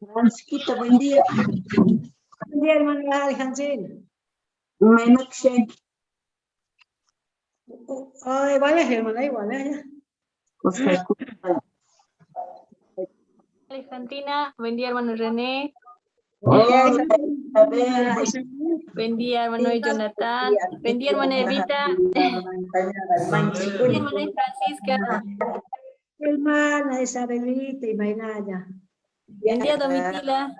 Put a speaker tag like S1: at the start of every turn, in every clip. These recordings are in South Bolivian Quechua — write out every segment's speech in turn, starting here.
S1: Francisquita, buen día.
S2: Buen día, hermana Alejandrina.
S1: Menakshay.
S2: Ay, vale, hermana, igual, ¿eh?
S3: Alejandrina, buen día, hermano René.
S1: Hola, Isabel.
S3: Buen día, hermano Jonathan. Buen día, hermana Evita. Buen día, hermana Francisca.
S2: Hermana Isabelita y Mainaya.
S3: Buen día, Domitila.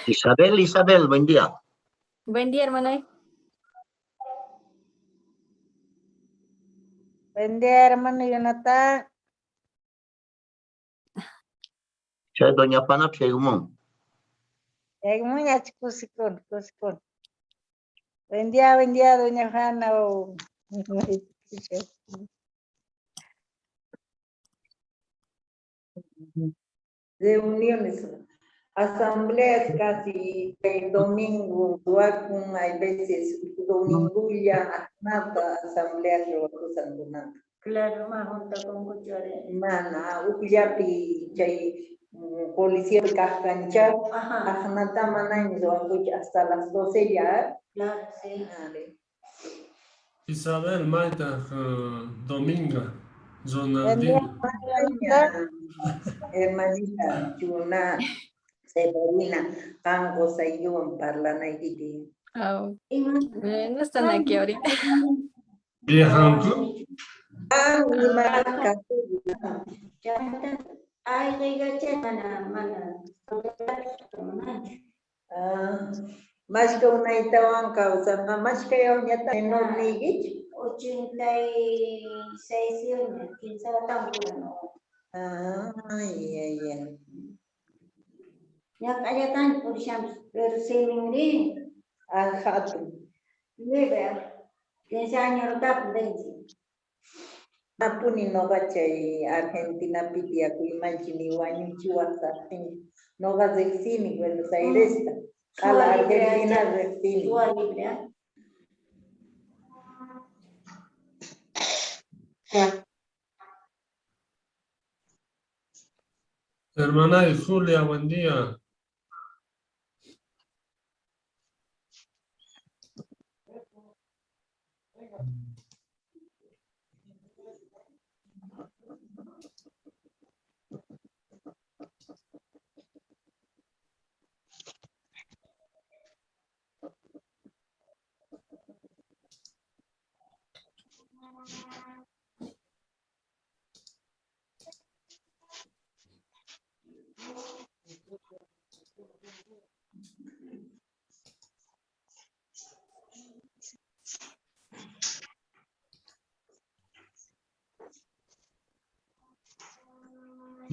S4: Isabel, Isabel, buen día.
S3: Buen día, hermana.
S5: Buen día, hermano Jonathan.
S4: Chay doña Juana Pegmón.
S5: Chaymuñach kusikun, kusikun. Buen día, doña Juana. Oh.
S6: Reuniones, asambleas casi el domingo, ruwakun, hay veces domingulla, nata, asambleas ruwakusankunata.
S7: Claro, más junto con Cuchore.
S6: Mana, ukllapi chay policía kajkancha,
S7: Ajá,
S6: ajnata manaña ruwakucha hasta las 12 ya.
S7: claro, sí.
S6: Dale.
S8: Isabel, Maita, Dominga,
S5: Buen día,
S8: Zonaldina.
S5: hermano Jonathan.
S6: Hermanita, chuna, Severina, qan qusaywan parlanaykiti.
S3: Ah,
S7: Y más-
S3: no están aquí ahorita.
S8: Viajanku.
S6: Qan imata
S7: Chanta, ay, gaygacha, mana, mana, manachu.
S6: Ah, mashka unaytawan kawsanqa, mashka yawñata enorniykichu.
S7: 86 años, quién sabe tan bueno.
S6: Ay, ay, ay.
S7: Ya allá por ejemplo, pero se me
S6: Ah, hatun.
S7: Nueve, 15 años lo tapo, 20.
S6: Apuni noqa chay Argentinapi tiyakuymanchu ni wañuchiwaqsaqtin. Noqa riqsini Buenos Airesta. A la Argentina riqsini.
S7: Suba libre, ¿ah?
S8: Hermana y Julia, buen día.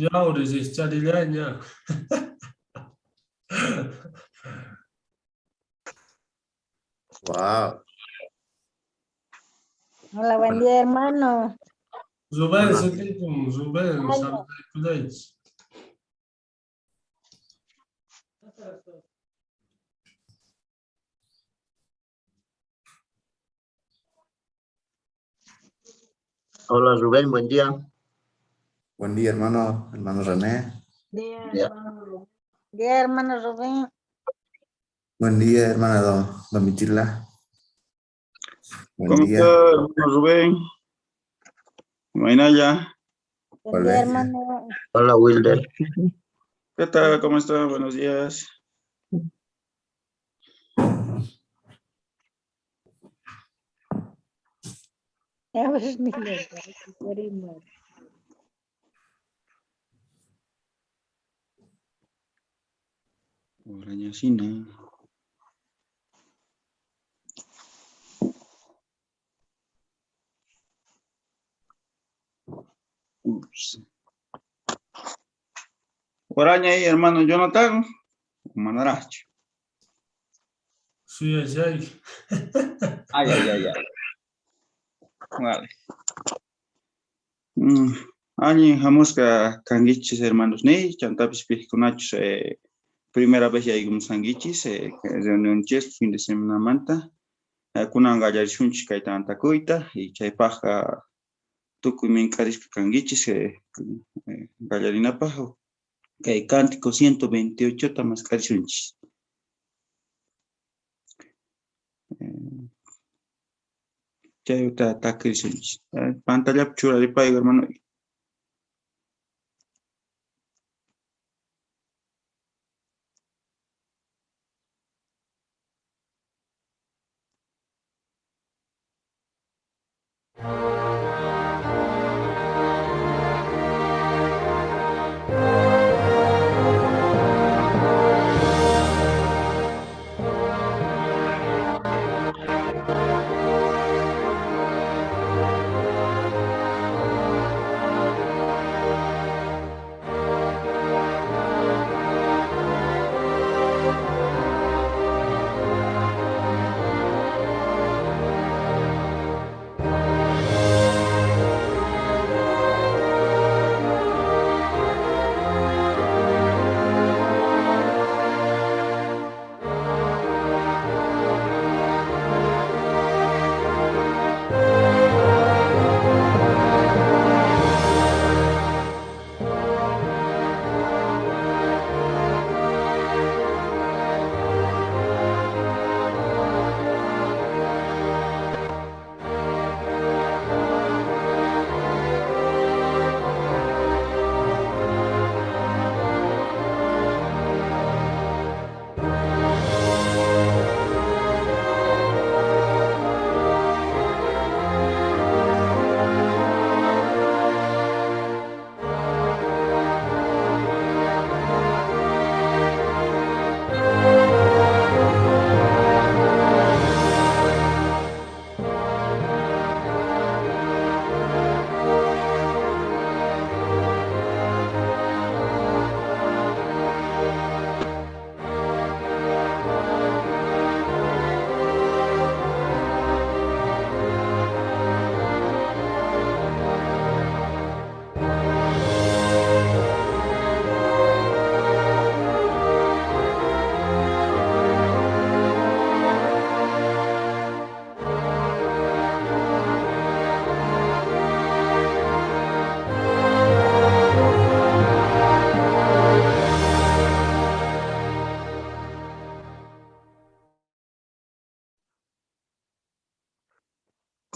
S8: Yauris ischarillaña.
S9: Wow.
S5: Hola, buen día, hermano.
S8: Rubén,
S4: Hola.
S8: sutikum, Rubén, saludaykullaychis.
S4: Hola Rubén, buen día.
S9: Buen día, hermano, hermano René.
S2: Día,
S4: Ya.
S2: hermano Rubén.
S5: Día, hermano Rubén.
S9: Buen día, hermana Domitila. Buen
S10: ¿Cómo
S9: día.
S10: está, hermano Rubén? Mainaya.
S5: Buen día,
S9: Hola.
S5: hermano.
S4: Hola Wilder.
S10: ¿Qué tal? ¿Cómo está? Buenos días.
S5: Ya ves, ni lo queremos.
S10: Orañasina. Ups. Oraña ahí, hermano Jonathan. Manaracho.
S8: Suyashay.
S10: Ay, ay, ay, ay. Vale. Allin hamusqa kankichis hermanos ni, chantapis pijkunachus primera vez yaykumusqankichis reunionchis fin de semanamanta. Kunan qallarishunchis kay tantakuyta y chaypaqqa Tukuy mink'arisqa kankichis qallarinapaj kay cántico 128 ta mask'arisunchis. Chayta takirisunchis. Pantallapi churaripayku, hermano.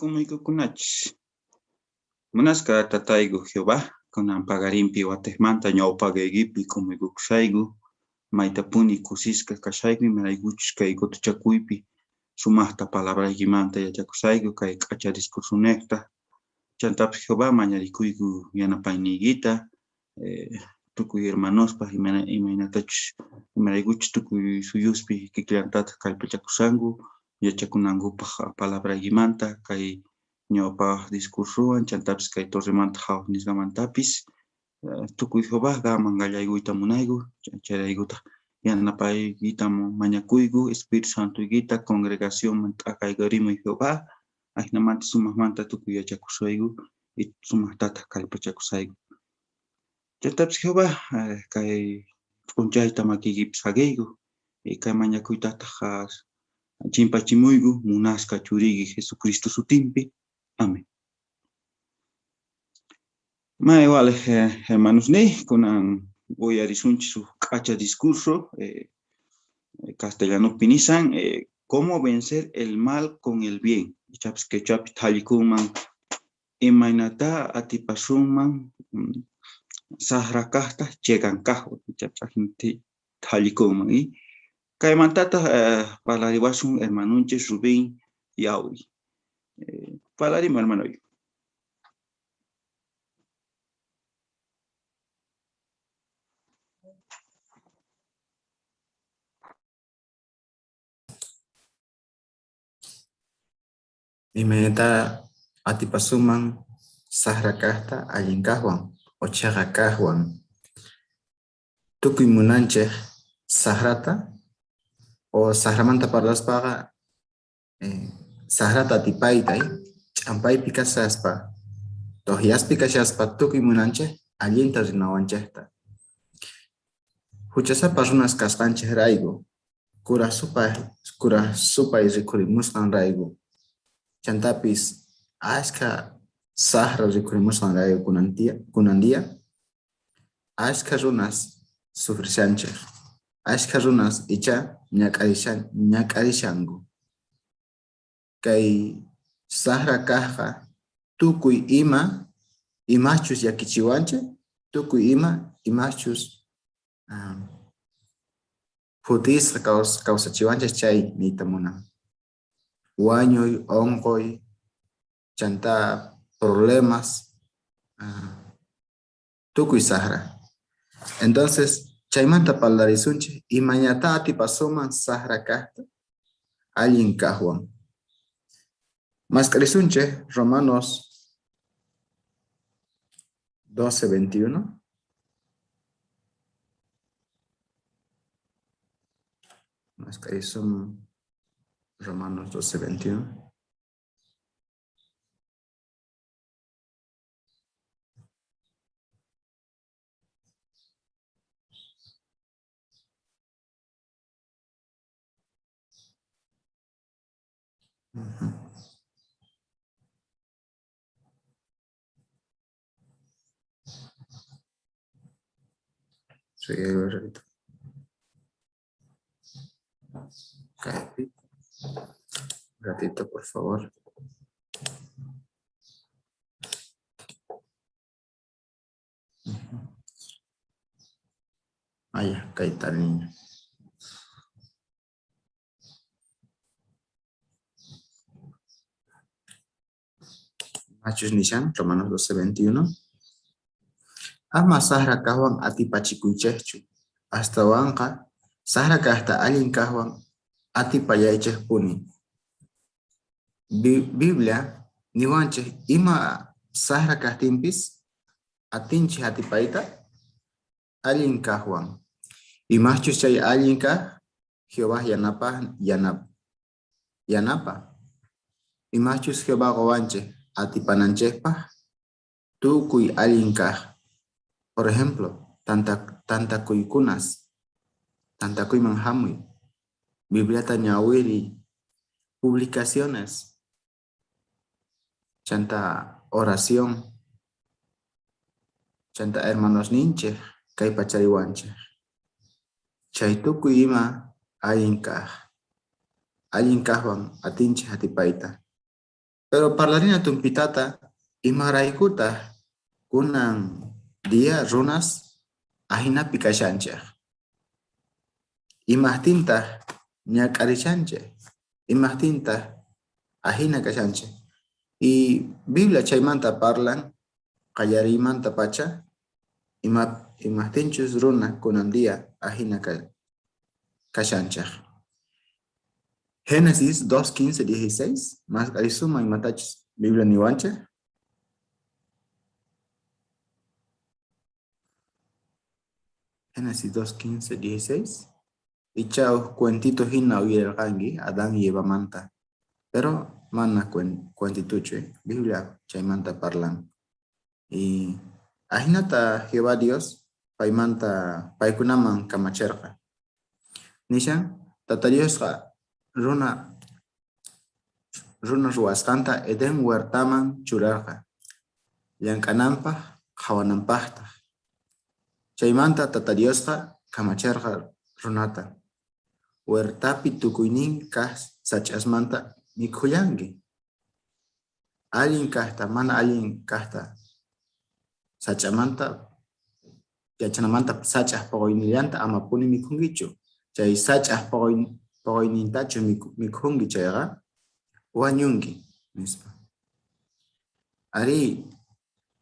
S10: K'umuykukunachis. Munasqa tatayku Jehová, kunan paqarinpi watejmanta ñawpaqeykipi k'umuykukushayku, maytapuni kusisqa kashayku, imaraykuchus kay qotuchakuypi sumajta palabraykimanta yachakushayku, kay k'acha discursunejta. Chantapis Jehová mañarikuyku yanapayniykita, tukuy hermanospaj imaynatachus imaraykuchus tukuy suyuspi kikillantataj kallpachakushanku yachakunankupaj palabraykimanta kay ñawpaj discursowan chantapis kay Torremanta Qhawaj nisqamantapis tukuy Jehová qanman qallaykuyta munayku, chayraykutaj yanapaykita mañakuyku, Espíritu Santoykita congregacionman t'akaykarimuy Jehová, ajinamanta sumajmanta tukuy yachakusayku y sumajtataj kallpachakusayku. Chantapis Jehová kay p'unchayta makiykipis saqeyku, kay mañakuytataj chimpachimuyku munasqa churiyki Jesucristo sutinpi. Amén. Ma igual, hermanos ni, kunan uyarisunchis uj k'acha discurso, castellanopi nisan, cómo vencer el mal con el bien. Ichapis quechuapi thallikunman imaynata atipasunman sajra kajta cheqan kajwan, ichapis ajinata thallikunman. Y kaymantataj parlariwasun hermanunchis Rubén Yauri. Parlarimu, hermano.
S9: Imaynata atipasuman sajra kajta allin kajwan o cheqa kajwan. Tukuy munanchej sajrata o sajramanta parlaspaqa sajrata atipayta, ch'ampaypi kashaspa, tojyaspi kashaspa tukuy munanchej allinta rinawanchejta. Huchasapa runas kasqanchejrayku, kuraj supay rikhurimusqanrayku, chantapis ashkha Saqra rikhurimusqanrayku kunan día ashkha runas sufrishanchej. Ashkha runas ichá ñak'arishanku. Kay saqra kajqa tukuy ima imaschus llakichiwanchej, tukuy ima imaschus phutisqa kawsachiwanchej chay niyta munan. Wañuy, onqoy, chantá problemas, tukuy saqra. Entonces, chaymanta parlarisunchej, imaynatá atipasuman saqra kajta allin kajwan. Mask'arisunchej Romanos 12:21. Mask'arisunman Romanos 12:21. Sí, ahí va, ratito. Un ratito, por favor. Ah, ya, acá está el niño. Machos Nishan, Romanos 12:21. Ama saqra kajwan atipachikuychejchu, astawanqa saqra kajta allin kajwan atipallaychejpuni. Biblia niwanchej ima saqra kajtinpis atinchej atipayta allin kajwan. Imajchus chay allin kaj, Jehová yanapa. Imajchus Jehová qowanchej atipananchejpaj tukuy allin kaj. Por ejemplo, tantakuykunas, tantakuyman jamuy, Bibliata ñawiri, publicaciones, chanta oración, chanta hermanos ninchej, kay pachariwanchej. Chay tukuy ima allin kaj, allin kajwan atinchej atipayta. Pero parlarina tumpitata, imaraykutaj kunan día runas ajinapi kashanchej. Imajtintaj ñak'arishanchej, imajtintaj ajina kashanchej. Y Biblia chaymanta parlan, qallariymanta pacha, imajtinchus runa kunan día ajina kashanchej. Génesis 2, 15, 16, más arisuma imatachus Biblia niwanchej. Génesis 2, 15, 16. Icha uj cuentito hina uyarqanki Adán y Eva manta. Pero mana cuentituchu, Biblia chaymanta parlan. Y ajinata Jehová Dios paymanta paykunaman kamacherqa. Nishan Tata Diosqa runa ruwasqanta Edén huertaman churarqa, llank'ananpaj, qhawananpajtaj. Chaymanta Tata Diosqa kamacherqa runata, huertapi tukuynin kaj sach'asmanta mikhullanki. Allin kajta, mana allin kajta sach'amanta, yachanamanta sach'aj poqoynillanta amapuni mikhunkichu. Chay sach'aj poqoynintachu mikhunki chayqa, wañunki, nispa. Arí,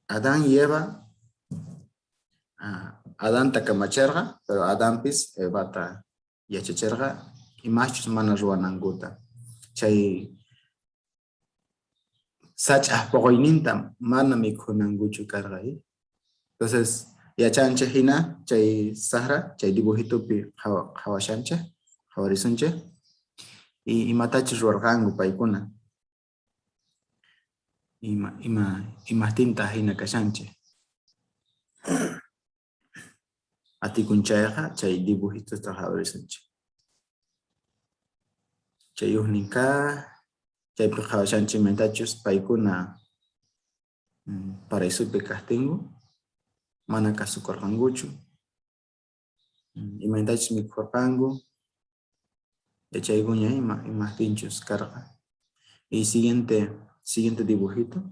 S9: Adán y Eva, Adanta kamacherqa, pero Adanpis Evata yachacherqa imachus mana ruwanankuta. Chay sach'aj poqoyninta mana mikhunankuchu karqa. Entonces, yachanchej hina chay saqra, chay dibujitupi qhawashanchej, qhawarisunchej, y imatachus ruwarqanku paykuna. Imajtintaj hina kashanchej. Atikun chayqa chay dibujituta qhawarisunchej. Chay ujnin kaj, chaypi qhawashanchej imatachus paykuna Paraisopi kajtinku mana kasukorqankuchu. Imaynatachus mikhorqanku, yachaykuña imajtinchus karqa. Y siguiente dibujito.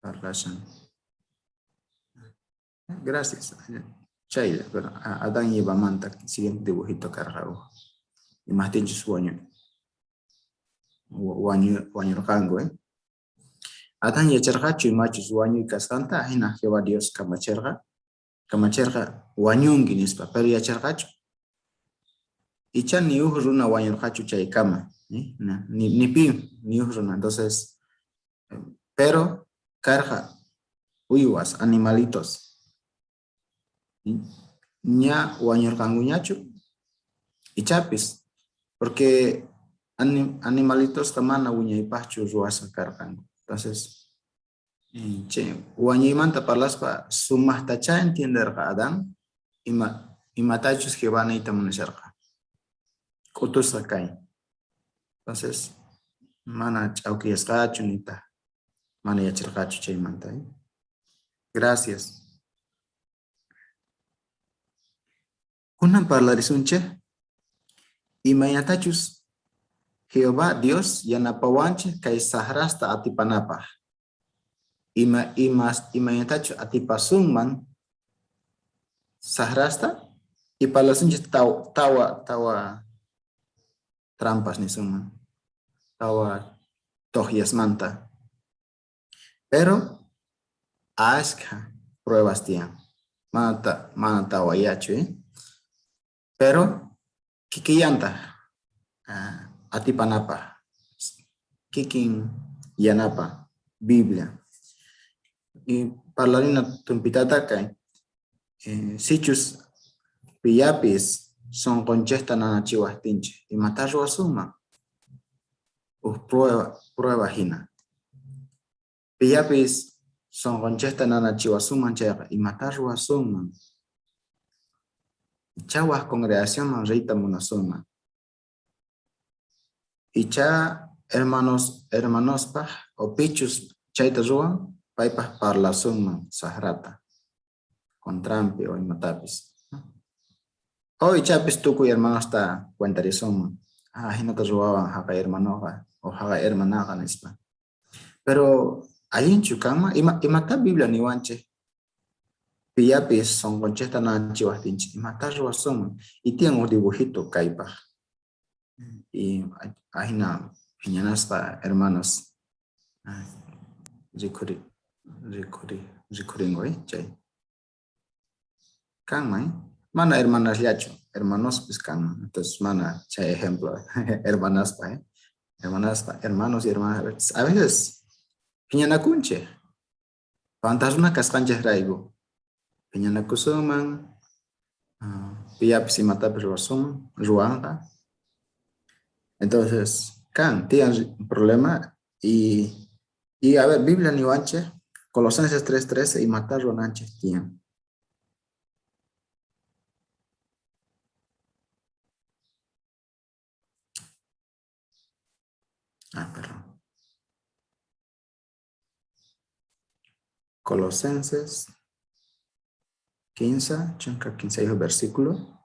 S9: Parlashan. Gracias. Chayla, pero Adán y Evamanta, siguiente dibujito karqa. Imajtinchus wañurqanku, eh? Adán yacharqachu imachus wañuy kasqanta, jina Jehová Dios kamacherqa, kamacherqa wañunki nispa, pero yacharqachu. Icha ni uj runa wañurqachu chaykama, ¿eh? Na, ni pi, ni uj runa. Entonces, pero karqa uywas, animalitos. Ña wañurqankuñachu, ichapis, porque animalitosqa mana wiñaypaqchu ruwasqa karqanku. Entonces, che, wañuymanta parlaspa sumajtachá entienderqa Adán imatachus Jehová niyta munasharqa. K'utusqa kay. Entonces, mana ch'awkiyasqachu nita, mana yacharqachu chaymanta. Gracias. Kunan parlarisunchej imaynatachus Jehová Dios yanapawanchej kay sajrasta atipanapaj. Imaynatachus atipasunman sajrasta y parlasunchej tawa trampas nisunman, tawa tojyasmanta. Pero ashkha pruebas tiyan. Mana tawayachu, ¿eh? Pero kikillanta atipanapaj, kikin yanapa Biblia. Y parlarina tumpitata kay, sichus pillapis sonqonchejta nanachiwajtinchej, imata ruwasunman? Uj prueba jina. Pillapis sonqonchejta nanachiwasunman chayqa, imata ruwasunman? Icha waj congregacionman riyta munasunman. Icha hermanospaj o pichus chayta ruwan, paypaj parlasunman sajrata, contranpi o imatapis. O ichapis tukuy hermanosta cuentarisunman. Ah, jinata ruwawan jaqay hermanoqa o jaqay hermanaqa nispa. Pero allinchu kanman, imata Biblia niwanchej? Pillapis sonqonchejta nanachiwajtinchej, imata ruwasunman? Y tiyan uj dibujito kaypaj. Y ajina phiñanasqa hermanos rikhurinku, chay. Kanman, Mana hermanasllachu, hermanospis kanman. Entonces, mana chay ejemplo, hermanaspa, Hermanaspa, hermanos y hermanas. A veces phiñanakunchej. Pantasruna kasqanchejrayku. Phiñanakusunman, pillapis imatapis ruwasunman, ruwanqa. Entonces, kan, tiyan problema y a ver, Biblia niwanchej, Colosenses 3:13, imata ruwananchej tiyan. Ah, perdón. Colosenses 15, chunka quince versículo.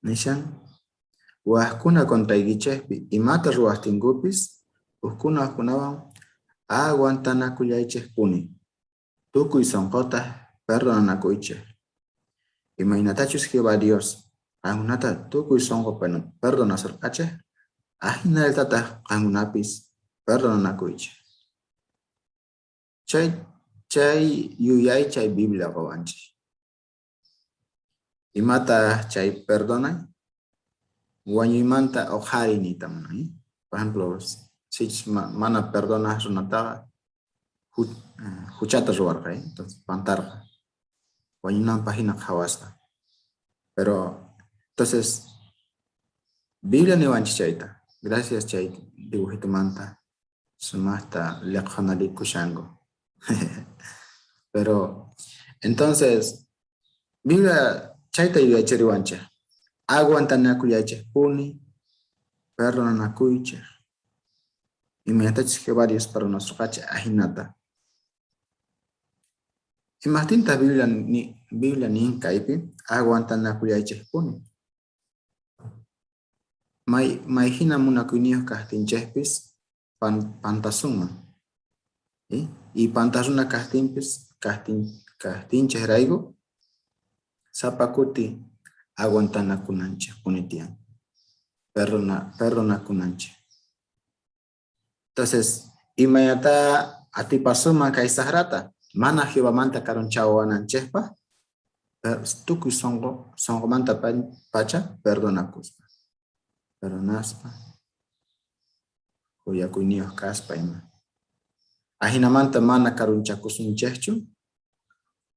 S9: Nishan, wajkuna contraykichejpi imata ruwajtinkupis, ujkuna ujkunawan aguantanakullaychejpuni. Tukuy sonqotaj perdonanakuychej. Imaynatachus Jehová Dios qankunata tukuy sonqo perdonasorqachej, ajinallatataj qankunapis perdonanakuychej. Chay yuyay chay Biblia qowanchej. Imata chay perdonay? Wañuymanta oqhariy niyta munan. Por ejemplo, sichus mana perdonaj runataqa huchata ruwarqa, entonces pantarqa. Wañunanpaj hina qhawasqa. Pero, entonces, Biblia niwanchis chayta. Gracias chay dibujitomanta. Sumajta liqhonarikushanku. Pero, entonces, Biblia chayta yuyachiriwanchej. Aguantanakuyachejpuni, Perdonanakuychej. Imaynatachus Jehová Dios perdonasorqachej ajinata. Imajtintaj Biblia, ni, Biblia nin kaypi aguantanakullaychejpuni? May, may jina munakuyniyoj kajtinchejpis pan, pantasunman. ¿Sí? Y pantas runa kajtinpis, kajtin, kajtinchejrayku, sapa kuti aguantanakunanchejpuni tiyan. Perdona, perdonakunanchej. Entonces, imaynatá atipasunman kay sajrata? Mana Jehovamanta karunchawananchejpaj, tukuy sonqo sonqomanta pacha perdonakuspa. Perdonaspa, khuyakuyniyoj kaspa ima. Ajinamanta mana karunchakusunchejchu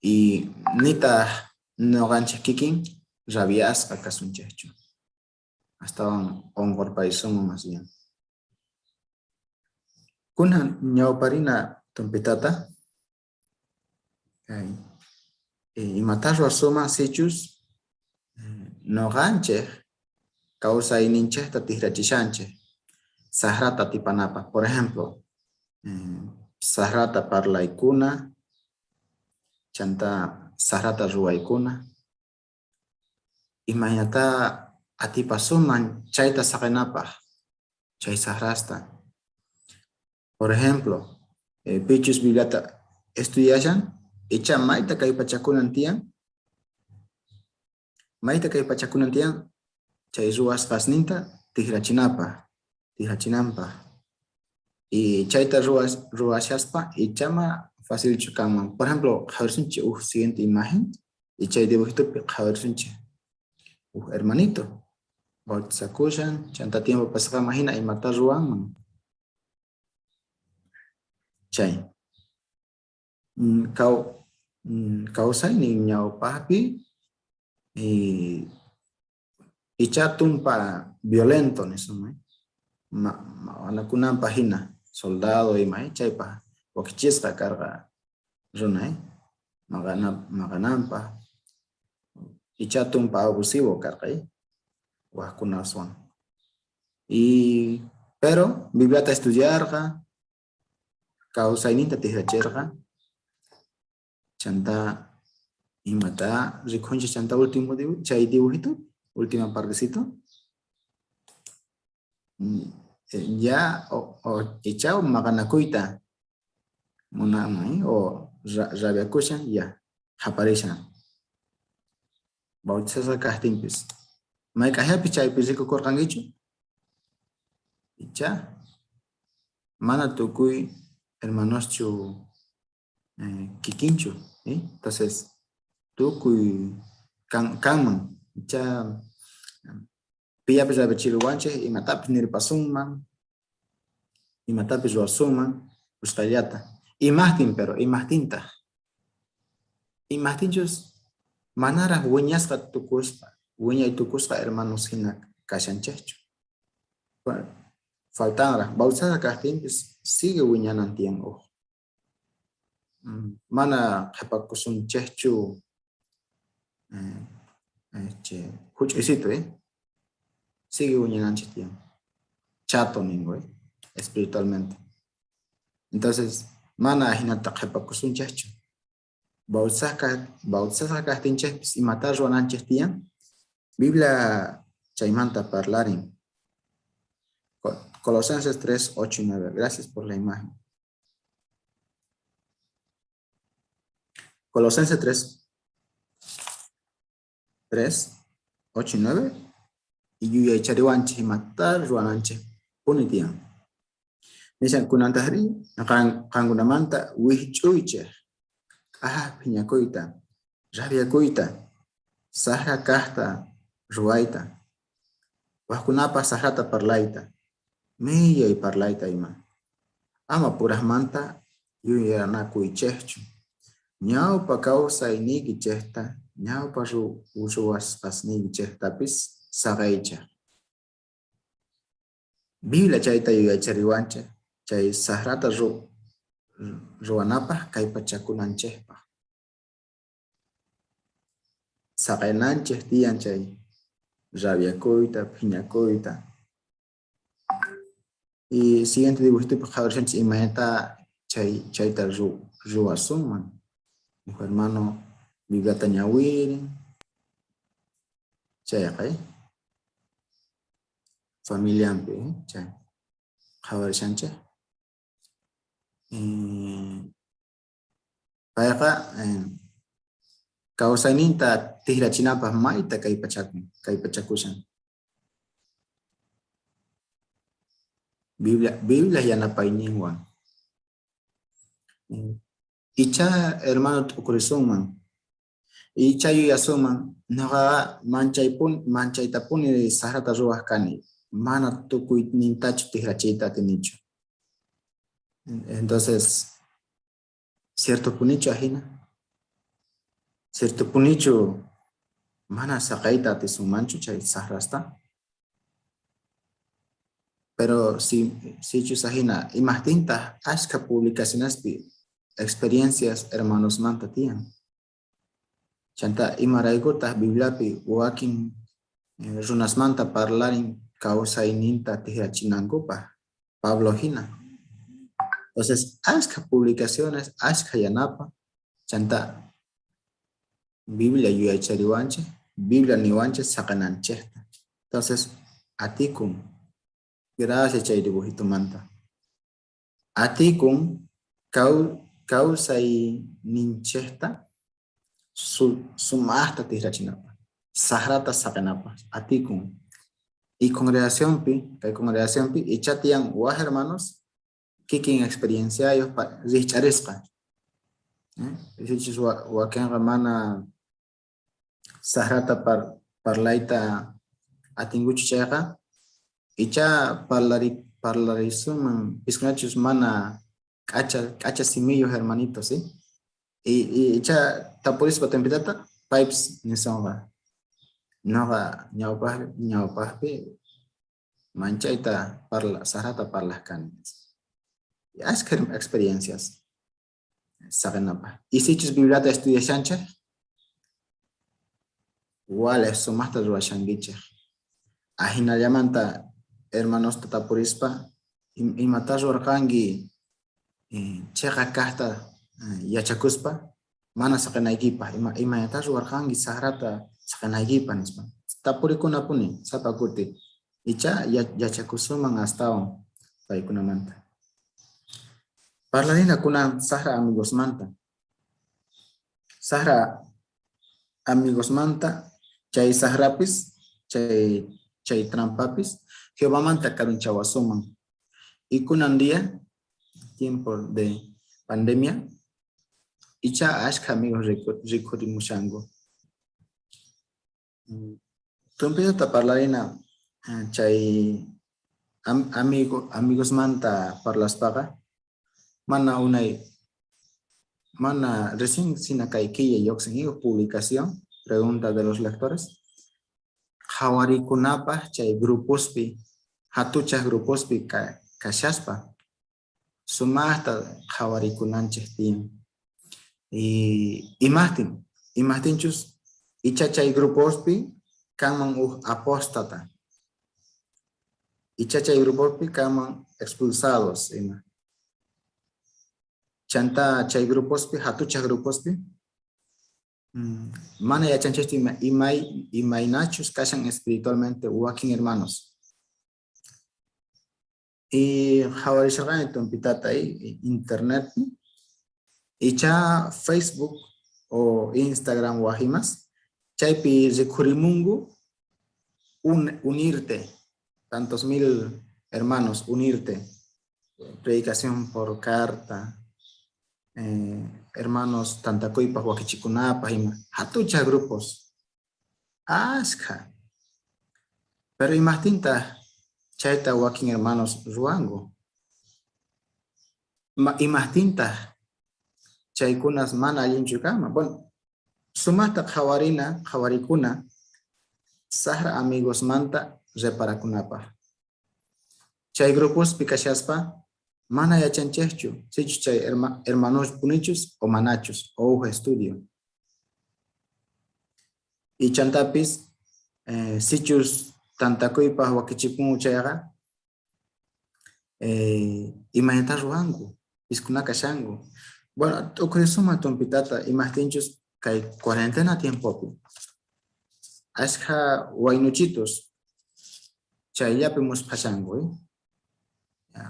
S9: y nitaj noqanchej kikin rabiasqa kasunchejchu. Astawan onqorpaysunman más bien. Kunan ñawparina tumpitata kay imatá ruwasunman sichus noqanchej kawsayninchejta tijrachishanchej sajrata atipanapaj. Por ejemplo, sajrata parlaykuna, chantá sajrata ruwaykuna. Imaynatá atipasunman chayta saqenapaj, chay sajrasta? Por ejemplo, pichus Bibliata estudiashan, ichá mayta kallpachakunan tiyan, mayta kallpachakunan tiyan chay ruwasqasninta tijrachinapaj, tijrachinanpaj. Y chayta ruwas, ruwashaspa ichá ma facilchu kanman. Por ejemplo, qhawarisunchej uj siguiente imagen y chay dibujitopi qhawarisunchej uj hermanito bautizakushan, chanta tiempo pasasqanman jina imatá ruwanman. Chay. Kaw, kawsaynin ñawpajpi ichá tumpa violento nisunman, maqanakunanpaj jina, soldado ima, chaypaj wakichisqa karqa runa, maqananpaj, ichá tumpa abusivo karqa wajkunaswan. Y pero Bibliata estudiarqa, kawsayninta tijracherqa, chantá imatá rikhunchej chantá último chay dibujito, última partecito. Ya o ichá maqanakuyta munanman o rabiakushan ya qhaparishan. Bautizasqa kajtinpis. Mayk'ajllapis chaypi rikukorqankichu? Ichá mana tukuy hermanoschu kikinchu. Entonces, tukuy kanman. Ichá pillapis rabiachiruwanchej, imatapis nirpasunman, imatapis ruwasunman, usqhayllata. Imajtin pero, imajtintaj? Imajtinchus manaraj wiñasqa tukuspa, wiñay tukusqa hermanos jina kashanchejchu. Faltanraj, bautizasqa kajtinpis sigue wiñanan tiyan uj. Mana qhepakusunchejchu juch'uysitu, sigue wiñananchej tiyan. Chato ningo, espiritualmente. Entonces, mana ajinata qhepakusunchejchu. Bautizasqa kajtinchejpis imatá ruwananchej tiyan? Biblia chaymanta parlarin. Colosenses 3, 8 y 9. Gracias por la imagen. Colosenses 3, 3, 8 y 9. Y yuyaychariwanchej imatá ruwananchej puni tiyan. Nishan kunantajrí qankunamanta wijch'uychej k'ajaj phiñakuyta, rabiakuyta, sajra kajta ruwayta, wajkunapaj sajrata parlayta, millay parlayta ima. Ama purajmanta yuyanakuychejchu. Ñawpa kawsayniykichejta, ñawpa ruwasqasniykichejtapis saqeychej. Biblia chayta yuyaychariwanchej, chay sajrata ruwanapaj kallpachakunanchejpaj. Saqenanchej tiyan chay rabiakuyta, phiñakuyta. Y siguiente dibujitopi qhawarishanchis imaynata chay chayta ruwasunman. Uj hermano Bibliata ñawirin. Chayqa, eh? Familianpi, eh? Chay qhawarishanchej. Payqa kawsayninta tijrachinanpaj mayta kallpachakun, kallpachakushan. Biblia, Biblia yanapayninwan. Ichá hermano t'ukurisunman, ichá yuyasunman, noqaqa manchaypuni, manchaytapuni sajrata ruwaj kani, mana tukuynintachu tijrachiyta atinichu. Entonces, ciertopunichu ajina? Ciertopunichu mana saqeyta atisunmanchu chay sajrasta? Pero si sichus ajina, imajtintaj ashkha publicacionespi experiencias hermanosmanta tiyan? Chantá, imaraykutaj Bibliapi wakin runasmanta parlarin kawsayninta tijrachinankupaj, Pablo jina? Entonces, ashkha publicaciones, ashkha yanapa, chantá Biblia yuyaychariwanchej, Biblia niwanchej saqenanchejta. Entonces, atikun. Gracias chay dibujitomanta. Atikun kawsayninchejta sumajta tijrachinapaj, sajrata saqenapaj, atikun. Y congregacionpi, kay congregacionpi, ichá tiyan waj hermanos kikin experienciayoj rijch'arisqa. Sichus wakenqa mana sajrata parlayta atinkuchu chayqa, ichá parlarisunman piskunachus mana k'acha k'acha simiyoj hermanitos, ¿sí? Y ichá tapurispa tempitata paypis nisonqa, noqa ñawpaj ñawpajpi manchayta parla sajrata parlaj kani. Y ashkha experiencias saqenapaj. Y sichus Bibliata estudiashanchej, walej sumajta ruwashankichej. Ajinallamanta hermanosta tapurispa, imatá ruwarqanki cheqa kajta yachakuspa mana saqenaykipaj, imaynatá ruwarqanki sajrata saqenaykipaj nispa. Tapurikunapuni sapa kuti. Ichá yachakusunman astawan paykunamanta. Parlarina kunan sajra amigosmanta. Sajra amigosmanta chay sajrapis, chay chay trampapis Jehovamanta karunchawasunman. Y kunan día, tiempo de pandemia, ichá ashkha amigos rikhurimushanku. Tumpitata parlarina chay amigo amigosmanta parlaspaqa mana unay mana recién sina kay killa lluqsin uj publicación pregunta de los lectores qhawarikunapaj chay grupospi jatuchaj grupospi kashaspa sumajta qhawarikunanchej tiyan. Y imajtin, imajtinchus icha chay grupospi kanman uj apóstata. Icha chay grupospi kanman expulsados ima. Chantá chay grupospi, jatuchaj grupospi, mana yachanchejchu ima, imay, imaynachus kashan espiritualmente wakin hermanos. Y qhawarisharqani tumpitata internetpi, icha Facebook o Instagram waj imas, chaypi rikhurimunku unirte, tantos mil hermanos, unirte, predicación por carta, hermanos tantakuypaj wakichikunapaj ima, jatuchaj grupos, ashkha. Pero imajtintaj chayta wakin hermanos ruwanku? Imajtintaj chaykunas mana allinchu kanman? Bueno, sumajta qhawarina, qhawarikuna sajra amigosmanta reparakunapaj. Chay grupospi kashaspa mana yachanchejchu sichus chay hermanos punichus o manachus o uj estudio. Y chantapis sichus tantakuypaj wakichikunku chayqa, Eh, imaynatá ruwanku? Piskuna kashanku. Bueno, t'ukurisuma tumpitata imajtinchus kay cuarentena tiempopi ashkha waynuchitos chayllapi musphashanku, eh?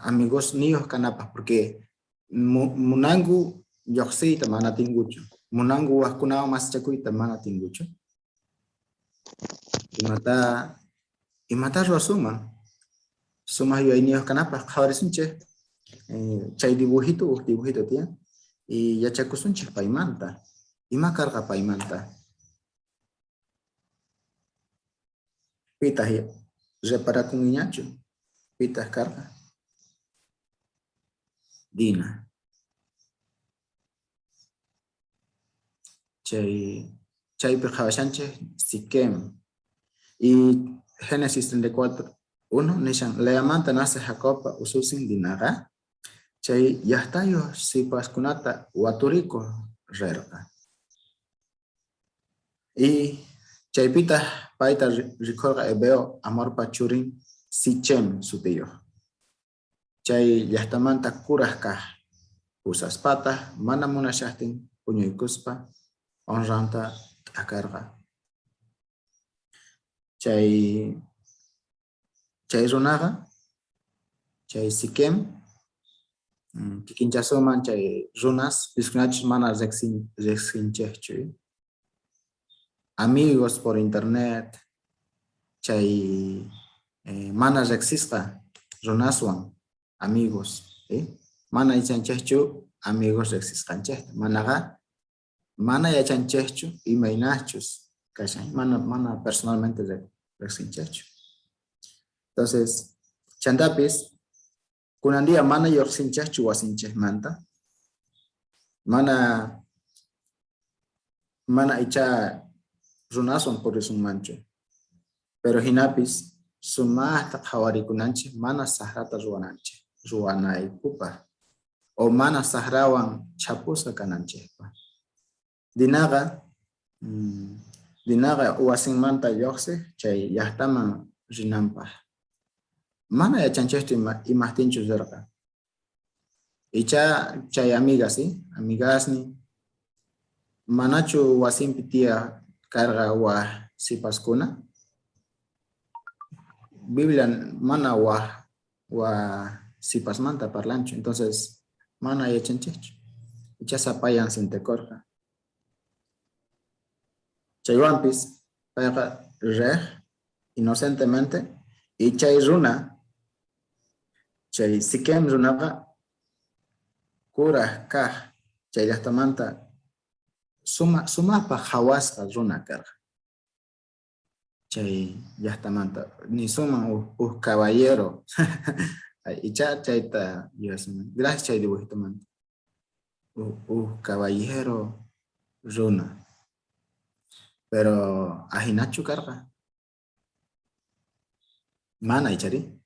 S9: Amigos niyoj kanapaj porque munanku llojsiyta mana atinkuchu, munanku wajkunawan masichakuyta mana atinkuchu. Imata imata ruwasunman sumaj yuyayniyoj kanapaj qhawarisunchej eh, chay dibujito uj dibujito tiyan y yachakusunchej paymanta ima karqa paymanta Pitaj reparakunñachu? Pitaj karqa? Dina. Chay chaypi qhawashanchej Siquem. Y Génesis 34, 1 nishan Leamanta nace Jacobpa ususin Dinaqa chay llajtayoj sipaskunata waturikoj rerqa. Y chaypitaj payta rikhorqa heveo Hamorpa churin Sichem sutiyoj. Chay llajtamanta kuraj kaj pusaspataj mana munashajtin puñuykuspa honranta t'akarqa. Chay Chay runaqa, chay Siquem, kikinchasuman chay runas piskunachus mana rejsinchejchu. Amigos por internet, chay mana rejsisqa runaswan amigos. Mana yachanchejchu amigos rejsisqanchejta, manaqa mana yachanchejchu imaynachus kashan, mana, mana personalmente rejsinchejchu. Entonces, chantapis, kunan día mana llojsinchejchu wasinchejmanta, mana, mana ichá runaswan purisunmanchu, pero jinapis sumajta qhawarikunanchej mana sajrata ruwananchej, ruwanaykupaj. O mana sajrawan chhapusqa kananchejpaj. Dinaqa Dinaqa wasinmanta llojsej chay llajtaman rinanpaj. Mana yachanchejchu imajtinchus rerqa. Ichá chay amigas, amigasnin, manachu wasinpi tiyaj karqa waj sipaskuna? Biblia mana waj wa sipasmanta parlanchu, entonces mana yachanchejchu. Ichá sapayan sientekorqa. Chaywanpis payqa rej inocentemente y chay runa, chay Siquem runaqa kuraj kaj chay llajtamanta suma, sumajpaj qhawasqa runa karqa. Chay llajtamanta nisunman uj caballero ichá chayta yuyasunman. Gracias chay dibujitomanta. Uj caballero runa. Pero ajinachu karqa? Mana icharí.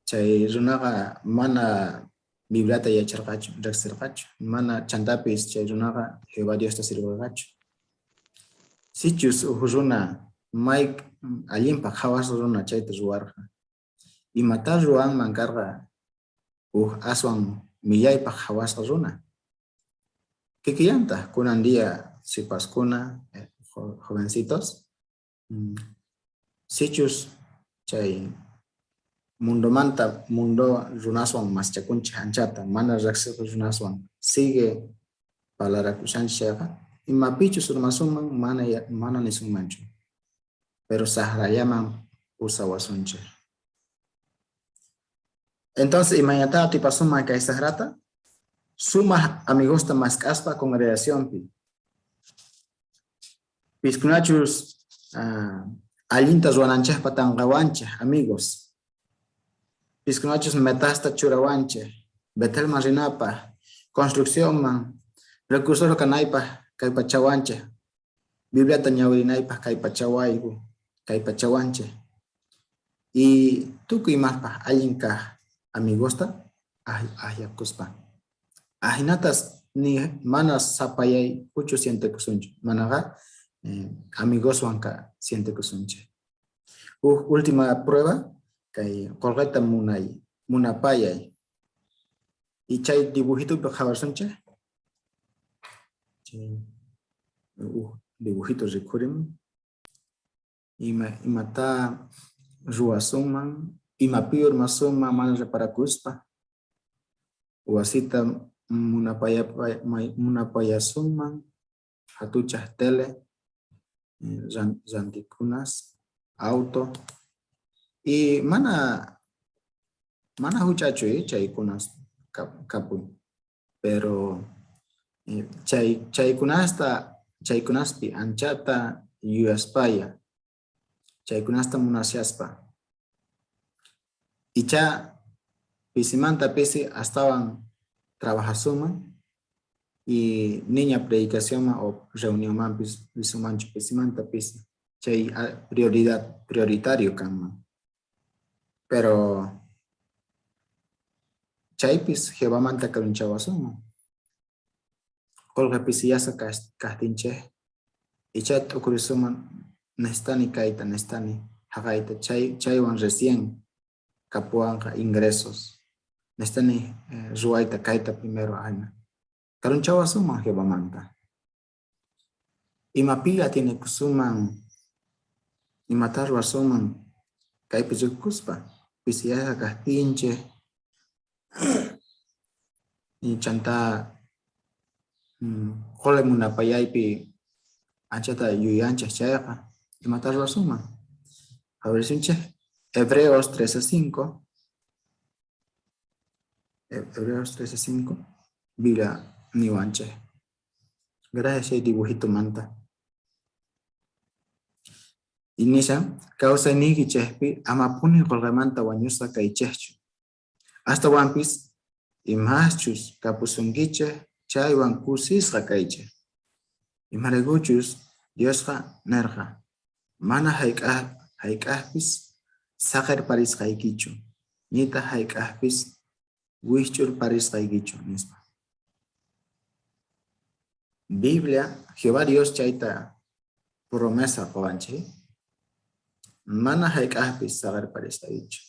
S9: Chay runaqa mana Bibliata yacharqachu, rejserqachu, mana chantapis chay runaqa Jehová Diosta sirverqachu. Sichus uj runa may allinpaj qhawasqa runa chayta ruwarqa, imatá ruwanman karqa uj aswan millaypaj qhawasqa runa? Kikillantaj kunan día sipaskuna, jovencitos, Sichus chay mundomanta mundo runaswan maschakunchej anchata, mana rejsej runaswan sigue parlarakushanchej chayqa, imapichus urmasunman mana, mana nisunmanchu, pero sajrallaman pusawasunchej. Entonces, imaynatá atipasunman kay sajrata? Sumaj amigosta mask'aspa congregacionpi. Piskunachus allinta ruwananchejpa tanqawanchej, amigos. Piskunachus metasta churawanchej, Betelman rinapaj, construccionman, precursor kanaypaj kallpachawanchej, Bibliata ñawirinaypaj kallpachawayku, kallpachawanchej. Y tukuy imaspaj allin kaj amigosta ajllakuspa. Ajinatas ni mana sapayaykuchu sientekusunchu, manaqa amigoswan sientekusunchej. Uj última prueba, kay qolqeta munay. Munapayay. Y chay dibujitupi qhawasunchej. Chay uj dibujito rikhurimun. Ima imata ruwasunman, imapi urmasunman mana reparakuspa. Wasita munapayasunman, jatuchaj tele, rantikunas, auto. Y mana mana huchachu chaykunas kapuy. Pero chay chaykunasta chaykunaspi anchata yuyaspaya, chaykunasta munashaspa. Icha pisimanta pisi astawan trabajasunman y niña predicacionman o reunionmanpis risumanchu pisimanta pisi. Chay prioridad prioritario kanman. Pero chaypis Jehovamanta karunchawasunman. Qolqe pisiyasqa kajtinchej, icha t'ukurisunman necesitani kayta, necesitani jaqayta, chay chaywan recién kapuwanqa ingresos. Necesitani ruwayta kayta primero ajina. Karunchawasunman Jehovamanta. Imapi atienekusunman, imata ruwasunman kaypi rikukuspa, pisiyasqa kajtinchej, y chanta qolqe munapayaypi anchata yuyanchej chayqa, imata ruwasunman. Qhawarisunchej Hebreos 13:5. Hebreos 13:5, Biblia niwanchej. Gracias chay dibujito manta. Y nishan, kawsayniykichejpi amapuni qolqemanta wañusqa kaychejchu. Astawanpis imaschus kapusunkichej chaywan kusisqa kaychej. Imaraykuchus Diosqa nerqa, mana jayk'ajpis saqerparisqaykichu, nitaj jayk'ajpis wijch'urparisqaykichu, nispa. Biblia, Jehová Dios chayta promesa qowanchej, mana jayk'ajpis saqerparisqaykichu,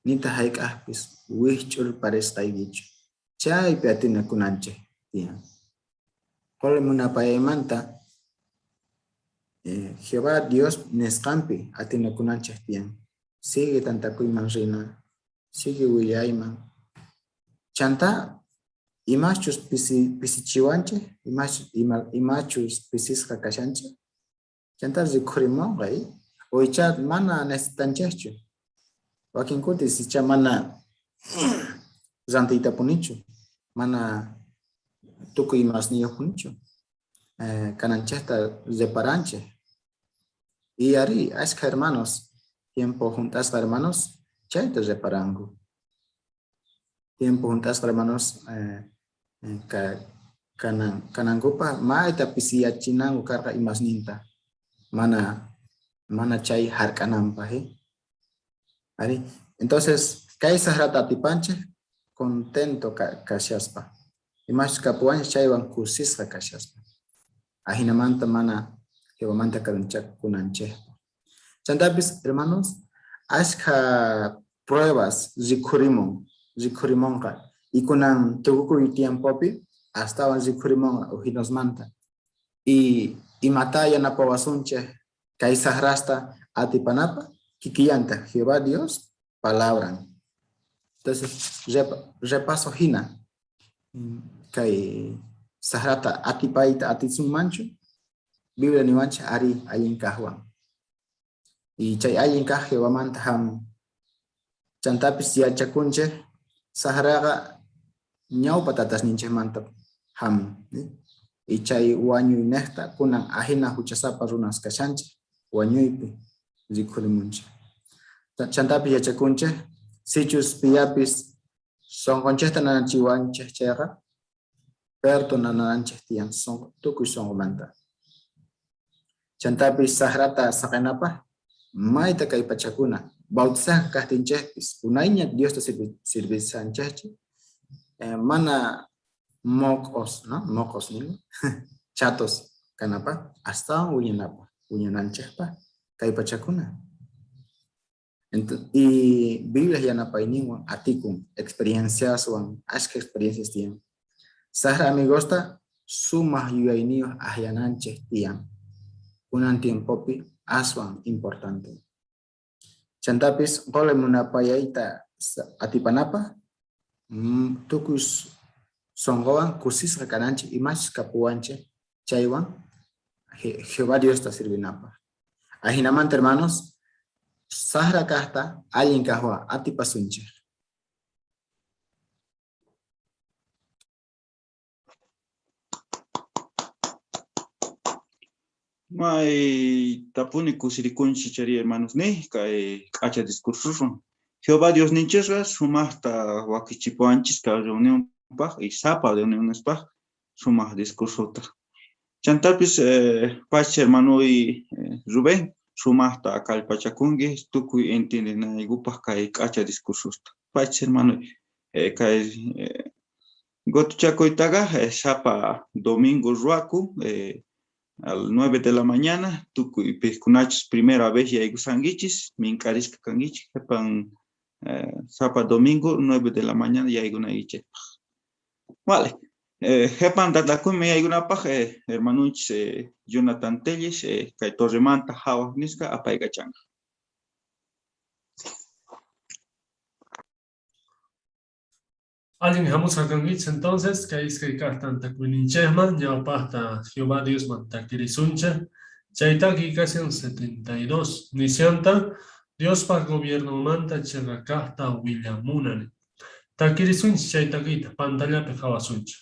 S9: nitaj jayk'ajpis wijch'urparisqaykichu. Chaypi atinakunanchej tiyan. Qolqe munapayaymanta Jehová Dios nisqanpi atinakunanchej tiyan. Sigue tantakuyman rina, sigue willayman. Chanta imaschus pisichiwanchej, imachus pisisqa kashanchej, chanta rikhurimonqa, o icha mana necesitanchejchu. Wakin kutis icha mana rantiytapunichu, mana tukuy imasniyojpunichu. Kananchejta reparanchej. Y arí, ashkha hermanos, tiempo junt'asqa hermanos, chayta reparanku. Tiempo junt'asqa hermanos kanankupaj mayta pisiyachinanku karqa imasninta, mana chay jark'ananpaj. Arí, entonces kay sajrata atipanchej contento kashaspa. Imachus kapuwanchej chaywan kusisqa kashaspa. Ajinamanta mana Jehovamanta karunchakunanchejpaj. Chantapis, hermanos, ashkha pruebas rikhurimonqa. Y kunan tukukuy tiempopi astawan rikhurimonqa ujinosmanta. Y imata yanapawasunchej kay sajrasta atipanapaj kikillanta Jehová Dios palabran. Entonces, repaso jina kay sajrata atipayta atisunmanchu, Biblia niwanchej ari allin kajwan. Y chay allin kaj Jehovamanta jamun. Chantapis yachakunchej sajraqa ñawpa tatasninchejmanta jamun. Y chay wañuynejta kunan ajina juchasapa runas kashanchej, wañuypi rikhurimunchej. Chantapis yachakunchej sichus pillapis sonqonchejta nanachiwanchej chayqa, perdonananchej tiyan tukuy sonqomanta. Chantapis sajrata saqenapaj mayta kallpachakuna. Bautizasqa kajtinchejpis, unayña Diosta sirvishanchejchu, mana moqos, ¿no? Moqos, ¿no? Chatos kanapaj, astawan wiñanapaj, wiñananchejpaj kallpachakuna. Y Biblia yanapayninwan atikun experienciaswan, ashkha experiencias tiyan. Sajra amigosta sumaj yuyayniyoj ajllananchej tiyan. Kunan tiempopi aswan importante. Chantapis qolqe munapayayta atipanapaj tukuy sonqowan kusisqa kananchej imachus kapuwanchej chaywan Jehová Diosta sirvinapaj. Ajinamanta hermanos, sajra kajta allin kajwan atipasunchej.
S10: Maytapuni kusirikunchis chari hermanos ni kay k'acha discursuswan. Jehová Diosninchisqa sumajta wakichipuwanchis kay reunionpaj y sapa reunionespaj sumaj discursota. Chantapis pacha hermanoy Rubén sumajta kallpachakunki tukuy entiendenaykupaj kay k'acha discursosta. Pacha hermanoy kay gotuchakuytaqa sapa domingo ruwaku al 9 de la mañana, tukuy pejkunachus primera vez yaykusankichis, mink'arisqa kankichis, qhepan sapa domingo 9 de la mañana yaykunaykichejpaj. Vale, qhepan tatakuyman yaykunapaj hermanunchis Jonathan Telles, kay Torremanta hawaj nisqa apaykachanqa.
S8: Allin hamusqa kankichis entonces, kay iskay kaq tantakuyninchejman, ñawpajta Jehová Diosman takirisunchej, chay takiy kashan 72, nishanta Diospaj gobiernomanta cheqa kajta willamunani. Takirisunchis chay takiyta, pantallapi qhawasunchej.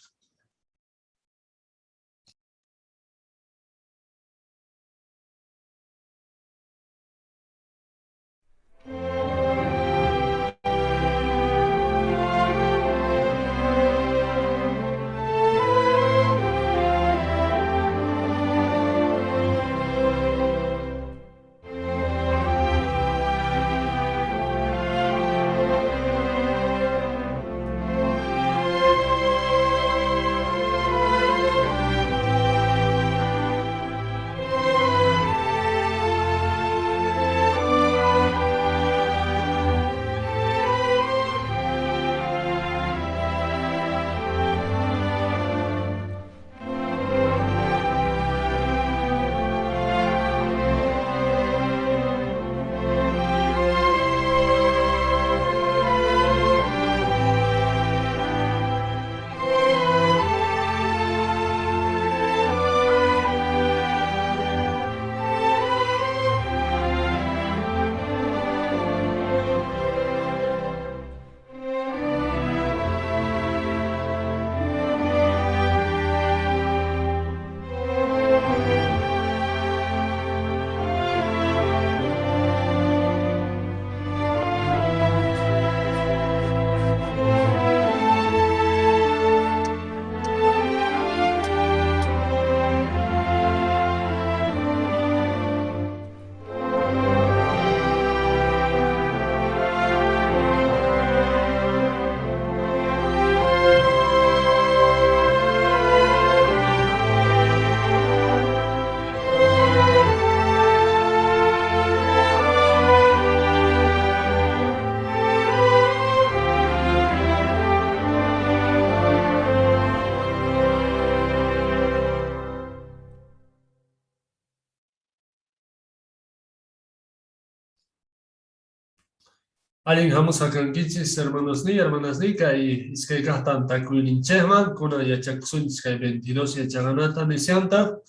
S8: Allin hamusqa kankichis, hermanosniy, hermanasniy, kay iskay kaq tantakuyninchejman, kunan yachakusunchis kay 22 yachaqanata nishanta,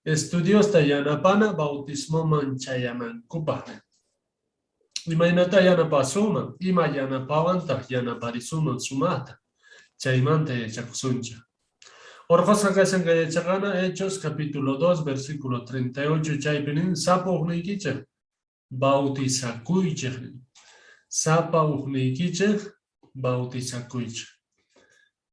S8: estudiosta yanapana bautismoman chayanankupaj. Imaynata yanapasunman, ima yanapawantaq yanaparisuman sumajta, chaymanta yachakusunchej. Orqosqa kashan kay yachaqana Hechos capítulo 2, versículo 38, chaypi nin, sapa ujniykichej bautizakuychej nin. Sapa ujniykichej bautizakuychej.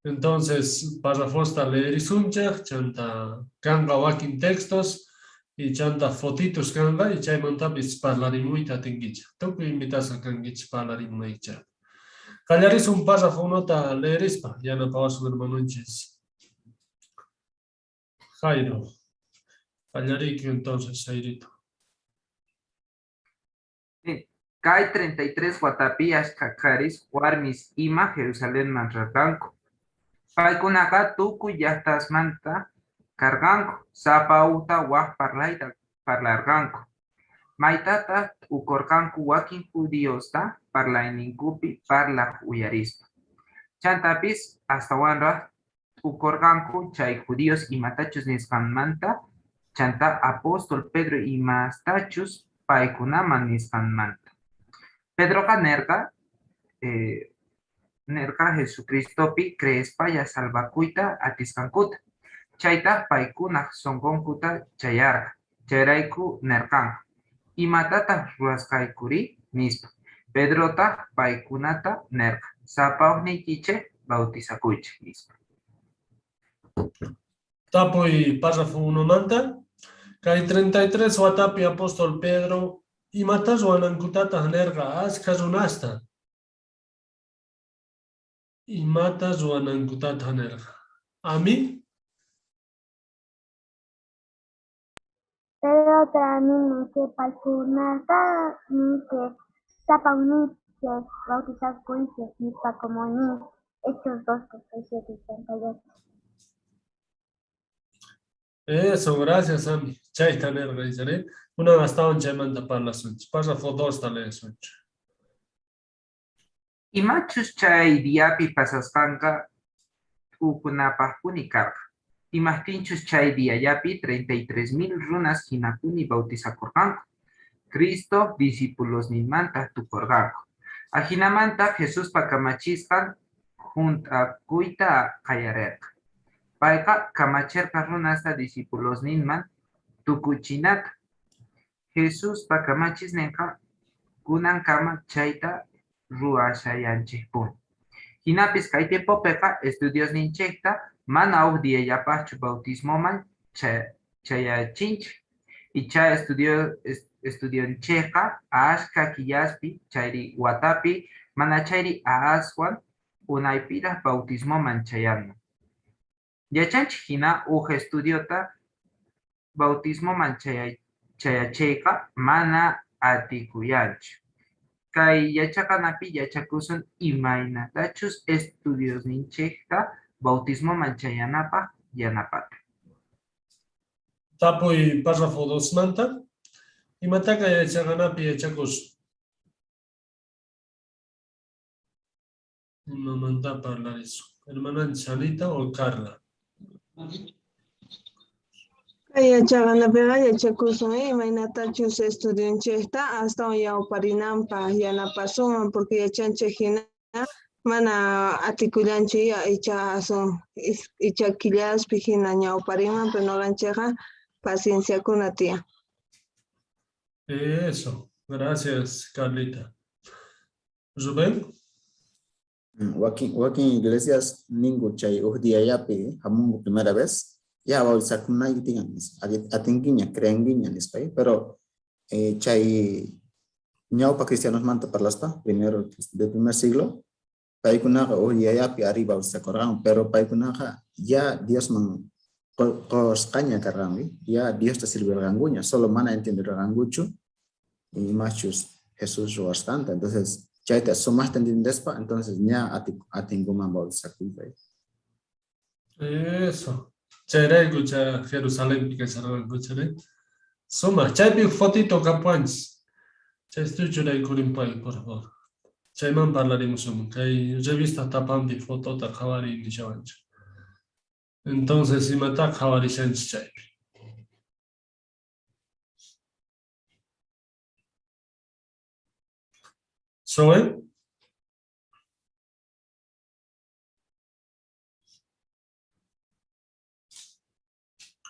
S8: Entonces, párrafosta leerisunchej, chanta kanqa wakin textos, y chanta fotitos kanqa, y chaymantapis parlarimuyta atinkichej. Tukuy invitasqa kankichej parlarimunaykichej. Qallarisun párrafo unota leerispa, yanapawasun hermanunchis. Jairo, qallariyki entonces, Jairito.
S11: Sí. Kay 33 watapi ashkha qharis, warmis ima Jerusalenman rerqanku. Paykunaqa tukuy llajtasmanta karqanku, sapa ujta waj parlayta parlarqanku. Maytataj t'ukorqanku wakin judiosta parlayninkupi parlaj uyarispa. Chantapis astawanraj t'ukorqanku chay judíos imatachus nisqanmanta, chantá apóstol Pedro imastachus paykunaman nisqanmanta. Pedroqa nerqa, eh, nerqa Jesucristopi creespalla salvakuyta atisqankuta. Chaytaj paykunaj sonqonkuta chayarqa. Chayrayku nerqanku, Imatataj ruwasqaykurí? nispa. Pedrotaj paykunata nerqa, Sapa ujniykichej bautizakuychej, nispa.
S8: Tapuy párrafo unomanta. Kay 33 watapi apóstol Pedro imata ruwanankutataj nerqa ashkha runasta? Imata ruwanankutataj nerqa? Ami?
S12: Pedrotaj nin que paykunata nin que sapa ujninchej bautizakuychej nispa como nin Hechos 2, 37 y 38.
S8: Eso, gracias, Ami. Chayta nerqa, icharí. Kunan astawan chaymanta parlasunchik. Párrafo 2 ta leesunchik.
S11: Imachus chay diapi pasasqanqa t'ukunapajpuni karqa. Imajtinchus chay diallapi 33 mil runas jinapuni bautizakorqanku, Cristoj discipulosninmantaj tukorqanku. Ajinamanta Jesuspa kamachisqan junt'akuyta qallarerqa. Payqa kamacherqa runasta discipulosninman tukuchinata. Jesuspa kamachisnenqa kunankama chayta ruwashallanchejpuni. Jinapis kay tiempopeqa estudiosninchejta mana uj diallapajchu bautismoman chayachinchej. Ichá estudionchejqa ashkha killaspi chayri watapi manachayri aswan unaypiraj bautismoman chayanman. Yachanchej jina uj estudiota bautismoman chayacheyqa mana atikullanchu. Kay yachaqanapi yachakusun imaynatachus estudiosninchejta bautismoman chayanapaj yanapata.
S8: Tapuy párrafo 2manta. Imatá kay yachaqanapi yachakusun? Imamantá parlarisun? Hermananchis Anita o Carla?
S13: Kay yachaqanapiqa yachakusun imaynatachus estudionchejta astawan ñawparinanpaj yanapasunman porque yachanchej hina mana atikullanchu icha asun icha killaspi hina ñawparinman, pero noqanchejqa pacienciakuna tiyan.
S8: Eso, gracias, Carlita. Rubén.
S9: Wakin iglesias ninku chay uj diallapi hamunku primera vez, ya bautizakunayki tiyan, atinkiña, creenkiña nispa, pero chay ñawpa cristianosmanta parlaspa, primero del primer siglo, paykunaqa uj diallapi ari bautizakurqanku, pero paykunaqa ya Diosman qosqaña karqanku, ya Diosta sirvirqankuña, solo mana entenderqankuchu imachus Jesús ruwasqanta. Entonces chayta sumaqta entiendespa, entonces ña atinkuman bautizakuyta.
S8: Eso. Chayrayku cha Jerusalenpi kasharqanku chay. Sumaq. Chaypi fotito kapuwanchis. Chay churaykurinpay, por favor. Chayman parlarimusunman. Kay revista tapanpi fotota qhawariy nishawanchik. Entonces, imatá qhawarishanchis chaypi? Zoe?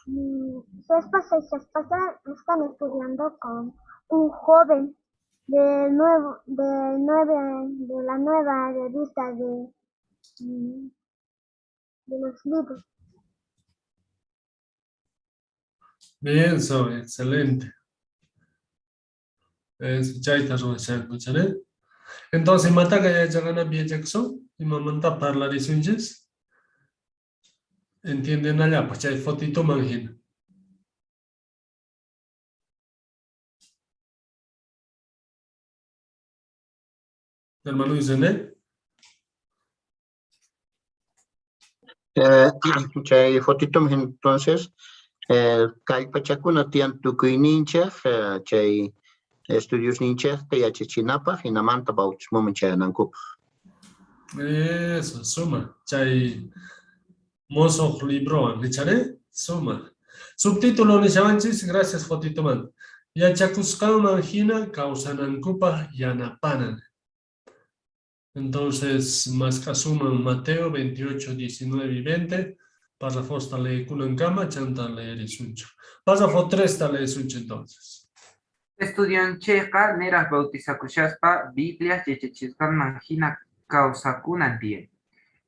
S12: Su esposa y su esposa están estudiando con un joven de nuevo, de nueve, de la nueva revista de los libros.
S8: Bien, Zoe, excelente. Es chayta ruwashanku, ¿eh? Entonces, imatá kay yachaqanapi yachakusun? Imamanta parlarisunchis? Entiendenallapaj chay fotitoman hina. Hermano René.
S4: Chay fotitum entonces kallpachakuna tiyan tukuyninchej chay estudiosninchejta yachachinapaj hinamanta bautismoman chayanankupaj.
S8: Eso, suma. Chay mosoj librowan, nicharé? Suma. Subtítulo nishawanchis, gracias fotitoman. Yachakusqanman hina kawsanankupaj yanapanan. Entonces, mask'asuman Mateo 28, 19 y 20. Párrafos leekunankama, chanta leerisunchej. Párrafo 3 ta leesunchej entonces.
S11: Estudionchejqa niraj bautizakushaspa Biblia yachachisqanman hina kawsakunan tiyan.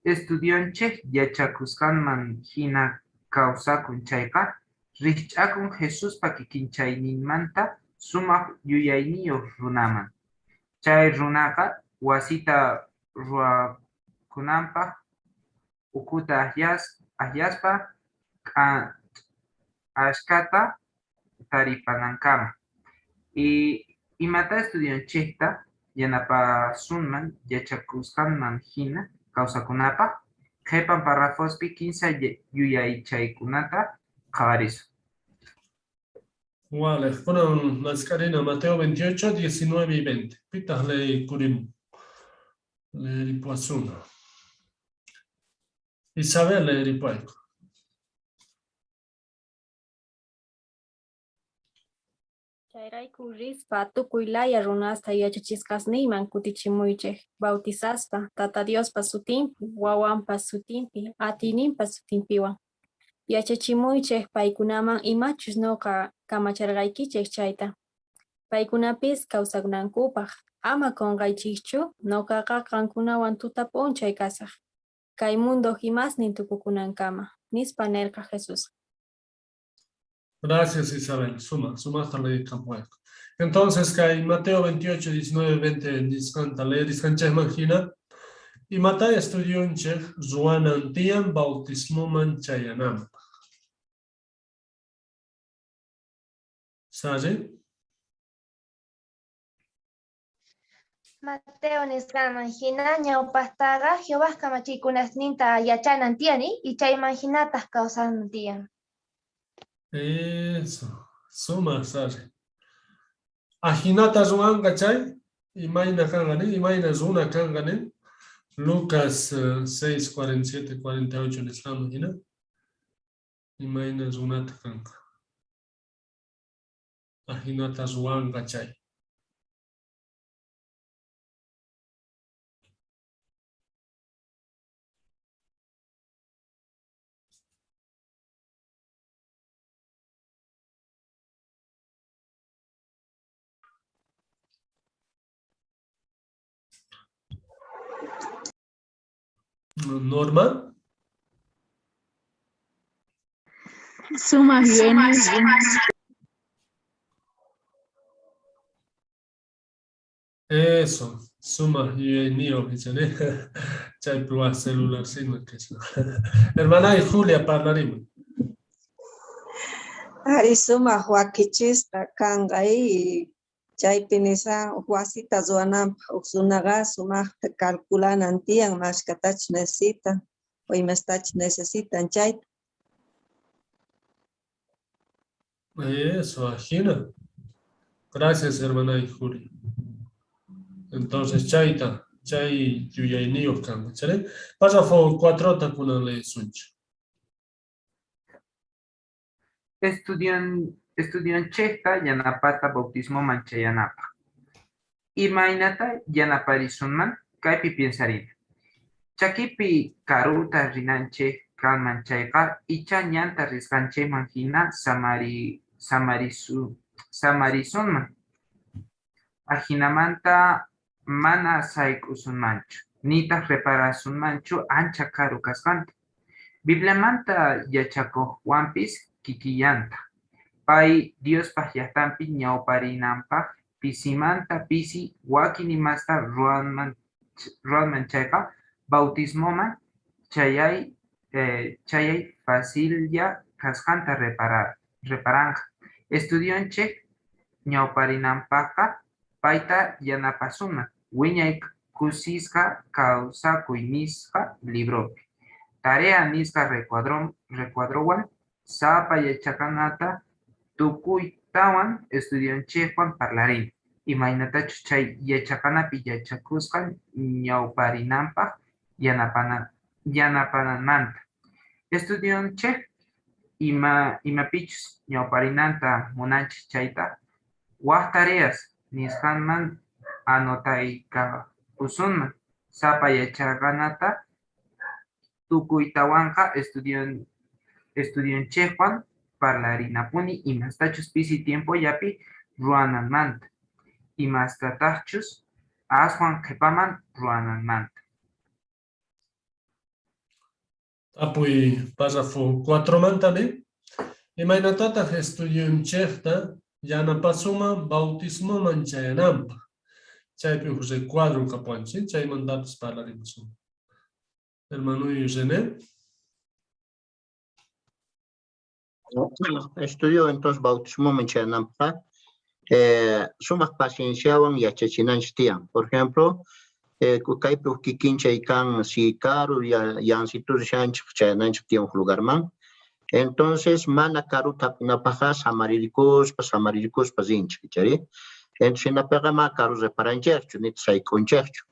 S11: Estudionchej yachakusqanman hina kawsakun chayqa, rijch'akun Jesuspa kikinchayninmanta sumaq yuyayniyuq runaman. Chay runaqa wasita ruwakunanpaj ukhuta akllaspa ashkhata taripanankama. Y imata estudionchejta yanapasunman yachakusqanman hina kawsakunapaj, qhipan parrafospi kinsa yuyaychaykunata qhawarisun.
S8: Vale, kunan mask'arina Mateo 28, 19 y 20. Pitaq leekurim. Leeripuasuna. Isabel leeripuayku.
S3: Chayrayku rispa tukuy laya runasta yachachisqasniyman kutichimuychej, bautizaspa Tata Diospa sutinpi, Wawanpa sutinpi, atiyninpa sutinpiwan. Yachachimuychej paykunaman imachus noqa kamacherqaykichej chayta. Paykunapis kawsakunankupaj, ama qonqaychejchu, noqaqa qankunawan tuta p'unchay kasaj, kay mundoj imasnin tukukunankama, nispa nerqa Jesús.
S8: Gracias, Isabel. Suma, sumaqta leeykampuayku. Entonces, kay Mateo 28, 19, 20 nisqanta leerisqanchejman hina, imata estudionchej ruwanan tiyan bautismoman chayananpaj. Sari?
S14: Mateo nisqanman hina ñawpajtaqa Jehová kamachiykunasninta yachanan tiyan y chayman hinataj kawsanan tiyan.
S8: Eso, suma, Sari. Ajinata ruwanqa chay, imayna kanqa nin, imayna runa kanqa nin. Lucas 6, 47, 48 nisqanman hina, imayna runata kanqa. Ajinata ruwanqa chay. Norma.
S15: Suma bien.
S8: Eso, suma yuyayniyoj nichani. Chaypi waj celular sino que eso. Hermana y Julia parlarimun.
S16: Ari sumaq wakichisqa kanqa chaypi nisqa wasita ruwananpaj uj runaqa sumaqta calculanan tiyan mashkatachus necesitan o imastachus necesitan chayta.
S8: Eso, ajina. Gracias, hermana y Julia. Entonces, chayta, chay yuyayniyuq kanqa, chayri? Párrafo 4 kunan leesunchik.
S11: Estudionchejta yanapata bautismoman chayanapaj. Imaynata yanaparisunman kaypi piensarina. Chakipi karuta rinanchej kanman chayqa icha ñanta risqanchejman hina samarisunman. Ajinamanta mana sayk'usunmanchu, nitaq reparasunmanchu ancha karu kasqanta. Bibliamanta yachakuqwanpis kikillanta. Pay Diospaj llaqtanpi ñawparinanpaj pisimanta pisi wakin imasta ruwanman chayqa bautismoman chayay facillla kasqanta reparanqa. Estudionchej ñawparinanpajqa payta yanapasunman wiñay Kusisqa kawsakuy nisqa libropi. Tarea nisqa recuadrowan sapa yachaqanata tukuytawan estudionchejwan parlarina. Imaynatachus chay yachaqanapi yachakusqan ñawparinanpaj yanapananmanta. Estudionchej imapichus ñawparinanta munanchej chayta, waj tareas nisqanman anotaykapusunman. Sapa yachaqanata tukuytawanqa estudionchejwan parlarinapuni imastachus pisi tiempollapi ruwananmanta, imastatajchus aswan qhepaman ruwananmanta.
S8: Tapuy párrafo 4 manta nin, Imaynatataj estudionchejta yanapasunman bautismoman chayananpaj? Chaypi uj recuadro kapuwanchej, chaymantapis parlarimusun. Hermanoy René.
S4: Estudio entonces bautismoman chayananpajqa sumaj pacienciawan yachachinanchej tiyan. Por ejemplo, kaypi uj kikinchay kan si karu yancitu rishanchej chayananchej tiyan uj lugarman. Entonces mana karuta hap'inapajqa samaririkuspa, samaririkuspa rinchej, ichari? Entonces jinapeqa mana karu reparanchejchu, nitaq sayk'unchejchu.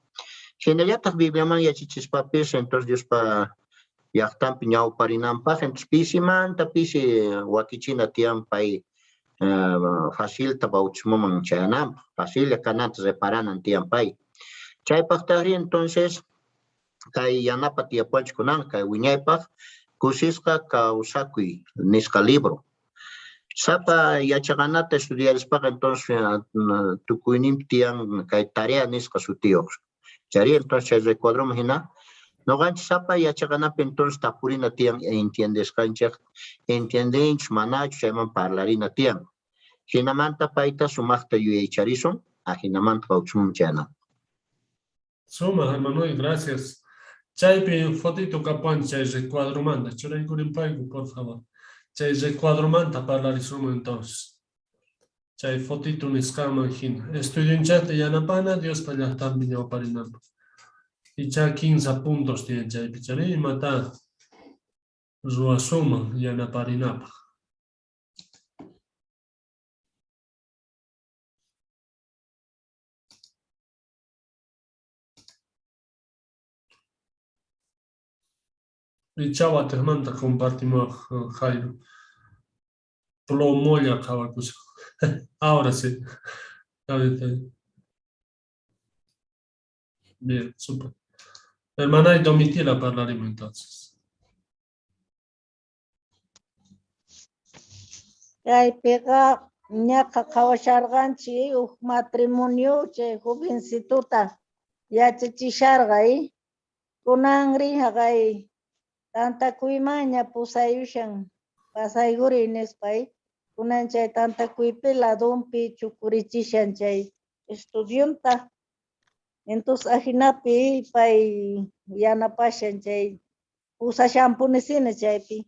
S4: Jinallataj Bibliaman yachachispapis, entonces Diospa llajtanpi ñawparinanpaj, entonces pisimanta pisi wakichina tiyan pay facilta bautismoman chayananpaj, facilla kananta reparanan tiyan pay. Chaypajtajrí entonces kay yanapa tiyapuwanchej kunan kay wiñaypaj kusisqa kawsakuy nisqa libro. Sapa yachaqanata estudiarispaqa entonces tukuyninpi tiyan kay tarea nisqa sutiyoj. Chayrí entonces chay recuadroman jina noqanchej sapa yachaqanapi entonces tapurina tiyan entiendesqanchej, entiendenchus manachu chayman parlarina tiyan. Jinamanta payta sumajta yuyaycharisun, ajinamanta bautismoman chayananpaj.
S8: Sumaj, hermanoy, gracias. Chaypi fotito kapuwanchej chay recuadromanta. Churaykurinpayku, por favor. Chay recuadromanta parlarisunman entonces. Chay fotito nisqanman jina. Estudionchejta yanapana Diospa llajtanpi ñawparinanpaj. Ichá kinsa puntos tiyan chaypi, chayri imatá ruwasunman yanaparinapaj. Ichá watejmanta compartimuwaj, Jairo. Plomolla qhawakushan. Ahora sí. Está bien, está bien. Bien, súper. Hermana y Domitila parlaremos entonces.
S6: Kaypiqa ñaqa qhawasharqanchik uj matrimonio chay jovencituta yachachisharqa, kunanri jaqay tantakuymanña pusayushan pasaykuriy nispa, kunan chay tantakuypi ladonpi chukurichishan chay estudionta. Entonces ajinapi pay yanapashan chay pusashanpunisina chaypi.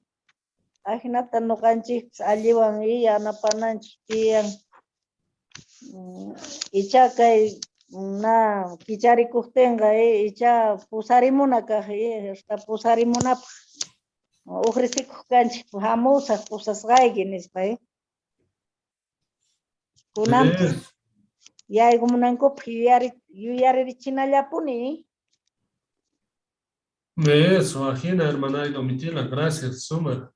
S6: Ajinata noqanchejpis alliwan yanapananchej tiyan. Ichá kay na kicharikojtenqa ichá pusarimuna kaj, hasta pusarimunapaj ofrecekoj kanchej jamusaj pusasqayki nispa. Kunanpis yaykumunankupaj yuyaririchinallapuni.
S8: Eso, ajina, hermana Domitila, gracias, suma.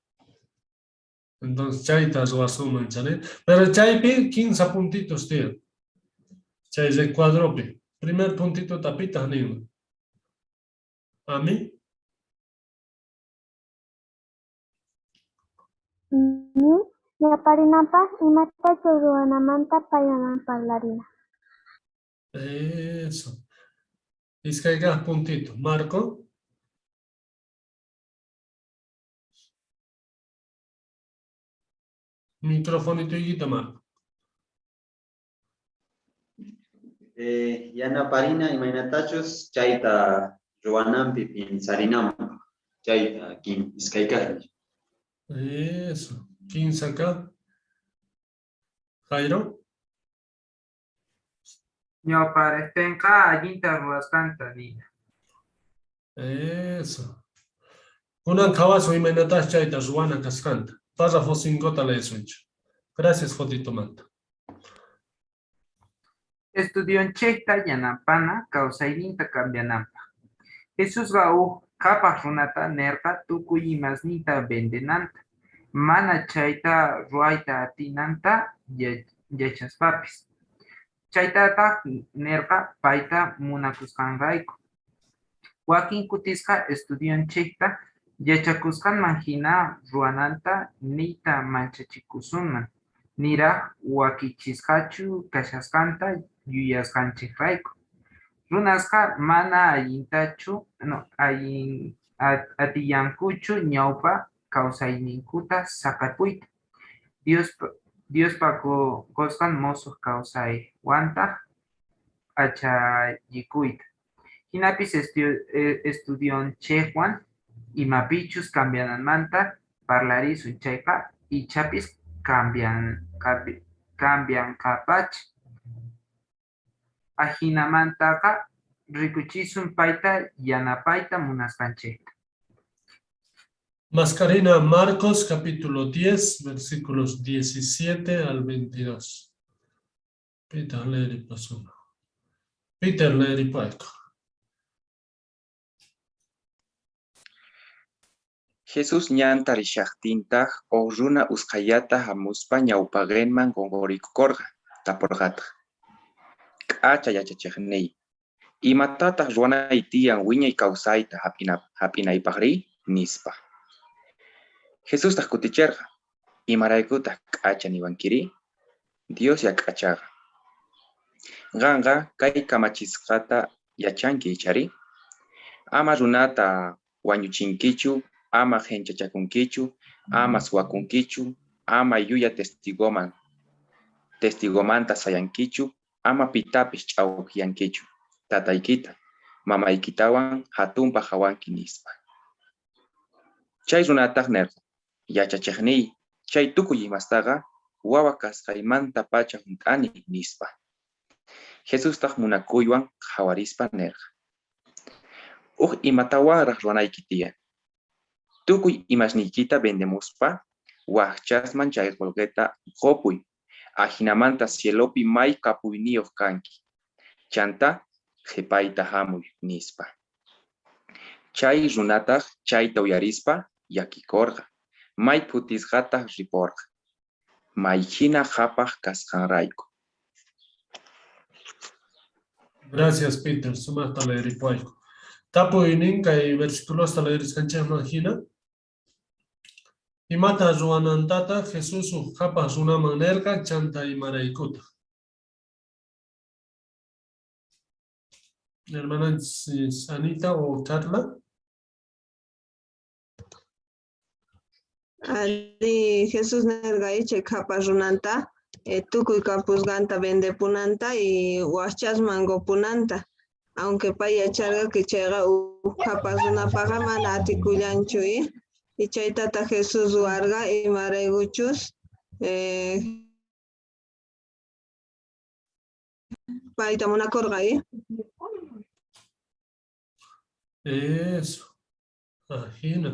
S8: Entonces, chayta ruwasunman, chani. Pero chaypi 15 puntitos tiyan. Chay recuadropi. Primer puntito tapita ninman. A mí?
S12: Ñaparinapaj imatachus ruwanamanta paywan parlarina.
S8: Eso. Iskay kaj puntito. Marco. Microfonitoykita, Marco.
S17: Yanaparina imaynatachus chayta ruwananpi piensarinanpaj, chayta iskay kajnin.
S8: Eso. Kinsa kaj. Jairo.
S11: Ñawparejtenqa allinta ruwasqanta nina.
S8: Eso. Kunan qhawasun imaynatas chayta ruwana kasqanta. Párrafo 5ta leesunchej. Gracias, Jotitomanta.
S11: Estudionchejta yanapana kawsayninta cambiananpaj. Jesusqa uj qhapaj runata nerqa tukuy imasninta vendenanta, mana chayta ruwayta atinanta yachaspapis. Chaytataj nerqa payta munakusqanrayku. Wakin kutisqa estudionchejta yachakusqanman jina ruwananta niyta manchachikusunman, niraj wakichisqachu kashasqanta yuyasqanchejrayku. Runasqa mana allintachu no, allin atillankuchu ñawpa kawsayninkuta saqepuyta. Diospa qosqan mosoj kawsaywantaj p'achallikuyta. Jinapis estudionchejwan imapichus cambiananmanta parlarisun chayqa, ichapis cambianqapacha. Ajinamantaqa rikuchisun payta yanapayta munasqanchejta.
S8: Mascarina Marcos capítulo 10, versículos 17 al 22. Peter leeripasuna. Peter leeripayku.
S18: Jesús ñanta rishajtintaj uj runa usqhayllata jamuspa ñawpaqenman qonqoriykukorqa, taporqataj: K'acha yachachejníy, imatataj ruwanay tiyan wiñay kawsayta jap'inaypajri? Nispa. Jesustaj kuticherqa: Imaraykutaj k'acha niwankiri? Dioslla k'achaqa. Qanqa kay kamachisqata yachanki ichari? Ama runata wañuchinkichu, ama qhenchachakunkichu, ama suwakunkichu, ama llulla testigomanta sayankichu, ama pitapis ch'aukiyankichu, tataykita, mamaykitawan jatunpaj qhawanki, nispa. Chay runataj nerqa: Yachachejníy, chay tukuy imastaqa wawa kasqaymantapacha junt'ani, nispa. Jesustaj munakuywan qhawarispa nerqa: Uj imatawanraj ruwanayki tiyan. Tukuy imasniykita vendemuspa, wajchasman chay qolqeta qopuy, ajinamanta cielopi may kapuyniyoj kanki. Chantá qhepayta jamuy, nispa. Chay runataj chayta uyarispa llakikorqa, may phutisqataj riporqa, may jina qhapaj kasqanrayku.
S8: Gracias, Peter. Sumajta leeripayku. Tapuynin kay versiculosta leerisqanchejman jina. Imata ruwanantataj Jesús uj qhapaj runaman nerqa, chanta imaraykutaj? Hermananchis Anita o Carla.
S13: Ari Jesús nerqa chay qhapaj runanta tukuy kapusqanta vendepunanta y wajchasman qopunanta. Aunque pay yacharqa que chayqa uj qhapaj runapajqa mana atikullanchu y chaytata Jesús ruwarqa imaraykuchus payta munakorqa.
S8: Eso. Ajina.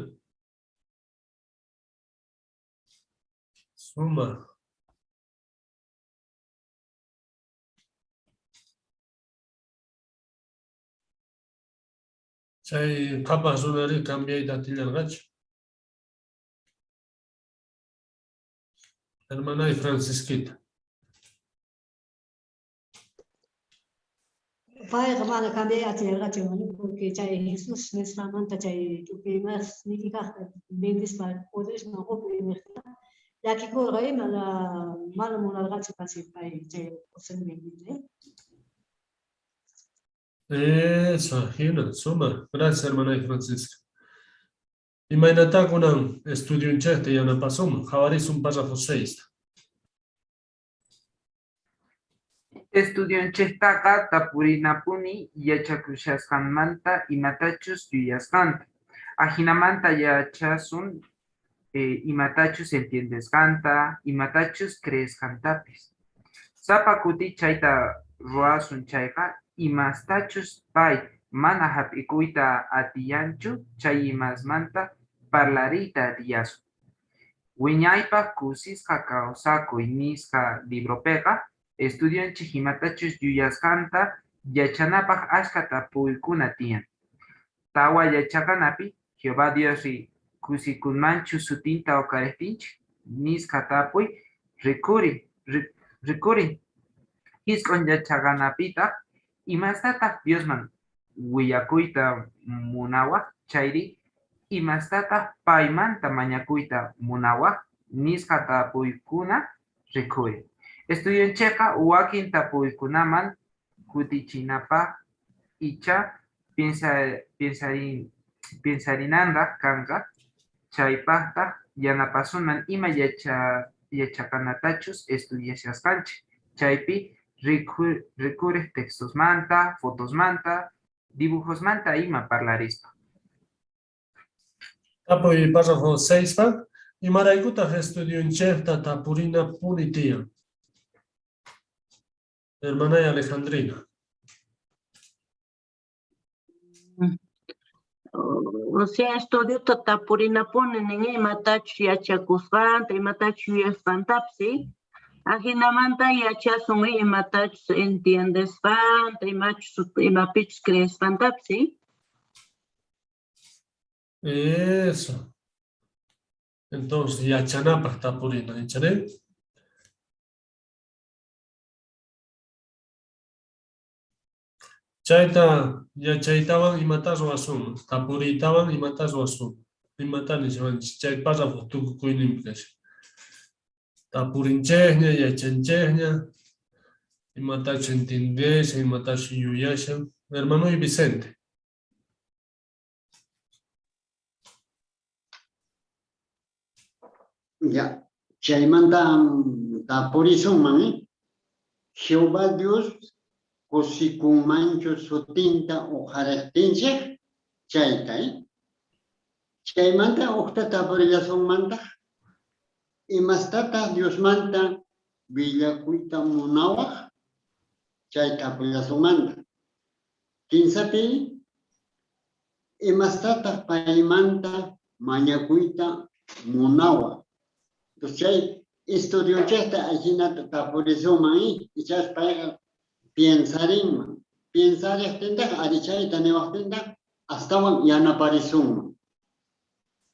S8: Suma. Chay qhapaj runari cambiayta atillarqachu. Hermanay Francisquita.
S2: Payqa mana cambiay atillarqachu, porque chay Jesús nisqanmanta chay tukuy imasniyki kajta vendispa pobresman qopuy niqta llakikorqa, mana munarqachu casi pay chay cosas vendiyta.
S8: Eso, ajina, suma. Gracias, hermana Francisca. Imaynatá kunan estudionchejta yanapasunman? Qhawarisun párrafo 6.
S11: Estudionchejtaqa tapurinapuni yachakushasqanmanta imatachus yuyasqanta. Ajinamanta yachasun imatachus entiendesqanta, imatachus creesqantapis. Sapa kuti chayta ruwasun chayqa, imastachus pay mana jap'ikuyta atiyanchu chay imasmanta parlariyta atillasun. Wiñaypaj kusisqa kawsakuy nisqa libropeqa estudionchej imatachus yuyasqanta yachanapaj ashkha tapuykuna tiyan. Tawa yachaqanapi Jehová Diosri kusikunmanchu sutinta oqharejtinchej nisqa tapuy rikhurin. Jisq'on yachaqanapitaj imastataj Diosman willakuyta munawaj chayri imastataj paymanta mañakuyta munawaj nisqa tapuykuna rikhurin. Estudionchejqa wakin tapuykunaman kutichinapaj ichá piensarinanraj kanqa, chaypajtaj yanapasunman ima yachaqanatachus estudiashasqanchej chaypi rikhurej textosmanta, fotosmanta, dibujosmanta ima parlarispa.
S8: Tapuy párrafo 6 pa, imaraykutaj estudionchejta tapurinapuni tiyan? Hermanay Alejandrina.
S1: O sea, estudiota tapurinapuni nin imatachus yachakusqanta, imatachus yuyasqantapis, ¿sí? Ajinamanta yachasun imatachus entiendesqanta, imachus imapichus creesqantapis, ¿sí?
S8: Eso. Entonces, yachanapaj tapurina, ¿icharí? Chayta yachaytawan imata ruwasunman, tapuriytawan imata ruwasunman, imata nishawanchis chay párrafo tukukuyninpi kashan. Tapurinchejña, yachanchejña, imatachus entiendeshan, imatachus yuyashan. Hermanoy Vicente.
S19: Ya, chaymanta tapurisunman, eh? Jehová Dios kusikunmanchu sutinta uqharejtinchej chayta, eh? Chaymanta ujta tapurillasunmantaj, imastataj Diosmanta willakuyta munawaj? Chay tapullasunmanta. Kinsapi, imastataj paymanta mañakuyta munawaj? Entonces chay estudionchejta ajinata tapurisunman, eh? Ichas payqa piensarinman. Piensarejtintaj, ari chayta niwajtintaj, astawan yanaparisunman.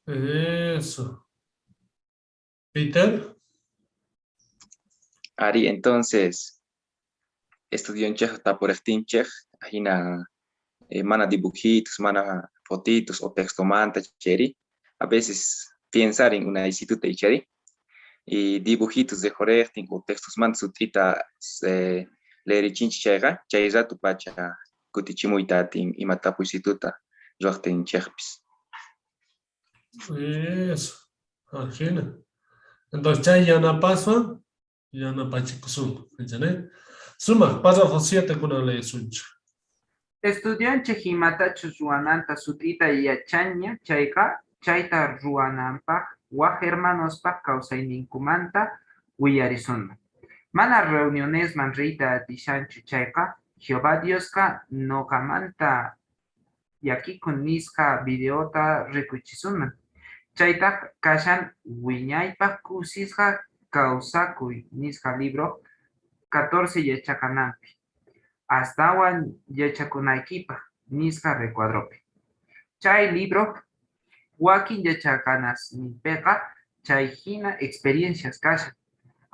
S8: Eso. Peter.
S18: Ari, entonces, estudionchej tapurejtinchej, ajina mana dibujitos, mana fotitos o textomanta, cheri. A veces piensarin unaysituta ichari. Y dibujitos de jorejtin o textos manta sut'ita leerichinchej chayqa, chay rato pacha kutichimuyta atin ima tapuysituta ruwajtinchejpis.
S8: Eso, ajina. Entonces chay yanapaswan yanapachikusunku, ¿entendés? Sumaj, párrafo 7 kunan leesunchej.
S11: Estudionchej imatachus ruwananta sut'ita yachanña chayqa, chayta ruwananpaj waj hermanospaj kawsayninkumanta willarisunman. Mana reunionesman riyta atishanchu chayqa, Jehová Diosqa noqamanta llakikun nisqa videota rikuchisunman. Chaytaj kashan Wiñaypaj kusisqa kawsakuy nisqa libro 14 yachaqananpi. Astawan yachakunaykipaj nisqa recuadropi. Chay libro wakin yachaqanasninpeqa chay jina experiencias kashan.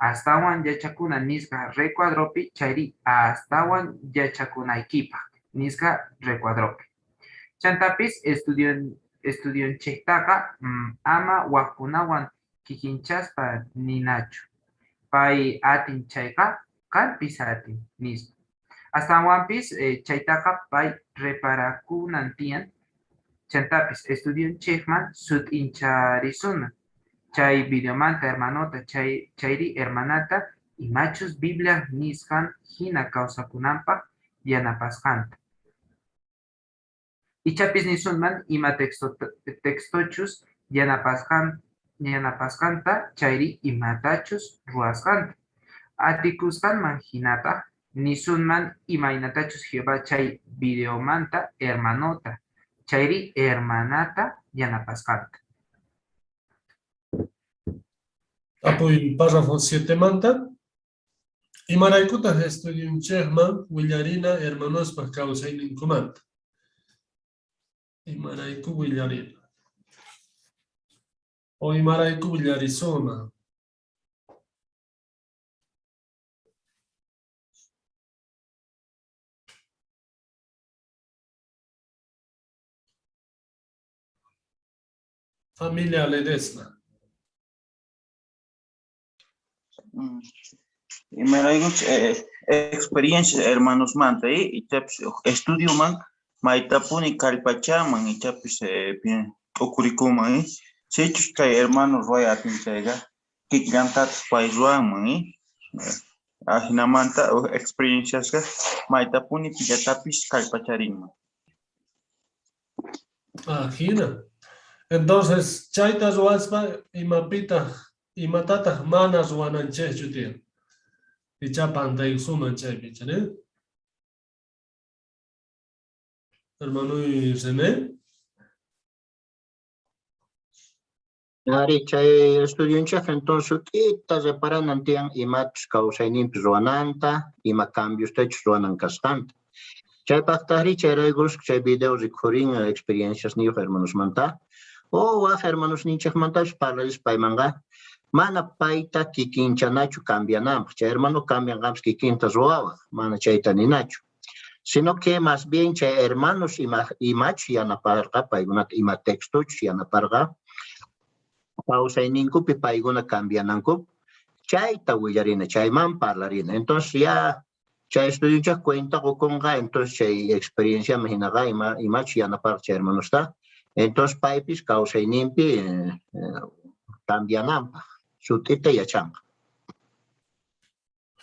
S11: Astawan yachakuna nisqa recuadropi chayri astawan yachakunaykipaj nisqa recuadropi. Chantapis estudionchejtaqa ama wajkunawan kikinchaspa ninachu. Pay atin chayqa qanpis atin nispa. Astawanpis chaytaqa pay reparakunan tiyan. Chantapis estudionchejman sut'incharisunman. Chay videomanta hermanota chayri hermanata imachus Biblia nisqan jina kawsakunanpaj yanapasqanta. Ichapis nisunman ima textochus yanapasqanta chayri imatachus ruwasqanta. Atikusqanman jinataj Nisunman imaynatachus Jehová chay videomanta hermanota chayri hermanata yanapasqanta.
S8: Tapuy párrafo 7 manta. Imaraykutaj estudionchejman willarina hermanospaj kawsayninkumanta? Imarayku willarina? O imarayku willarisuna? Familia Ledesma.
S10: Imaraykuchus experiencias hermanosmanta, ichapis uj estudioman maytapuni kallpachanman, ichapis t'ukurikunman, sichus chay hermano ruway atin chayqa, kikillantataj pay ruwanman, ajinamanta uj experienciasqa maytapuni pillatapis kallpacharinman.
S8: Ajina. Entonces, chayta ruwaspa imapitaj, imatataj mana ruwananchejchu tiyan? Ichá pantaykusunman chaypi, ichá, ne? Hermanoy René.
S4: Ari, chay estudionchej entonces sut'ita reparanan tiyan imachus kawsayninpi ruwananta, ima cambiostachus ruwanan kasqanta. Chaypajtajrí chayraykus chay video rikhurin experienciasniyuq hermanosmanta, o waj hermanosninchejmantapis parlarispa paymanqa, mana payta kikinchanachu cambiananpaj, chay hermano cambianqanpis kikinta ruwawaj, mana chayta ninachu. Sino que más bien chay hermanos imachus yanaparqa, paykunata ima textochus yanaparqa, kawsayninkupi paykuna cambianankupaj, chayta willarina, chayman parlarina. Entonces ya chay estudionchej cuenta qokunqa, entonces chay experienciaman jinaqa imachus yanaparqa chay hermanosta, entonces paypis kawsayninpi cambiananpaj, sut'ita yachanqa.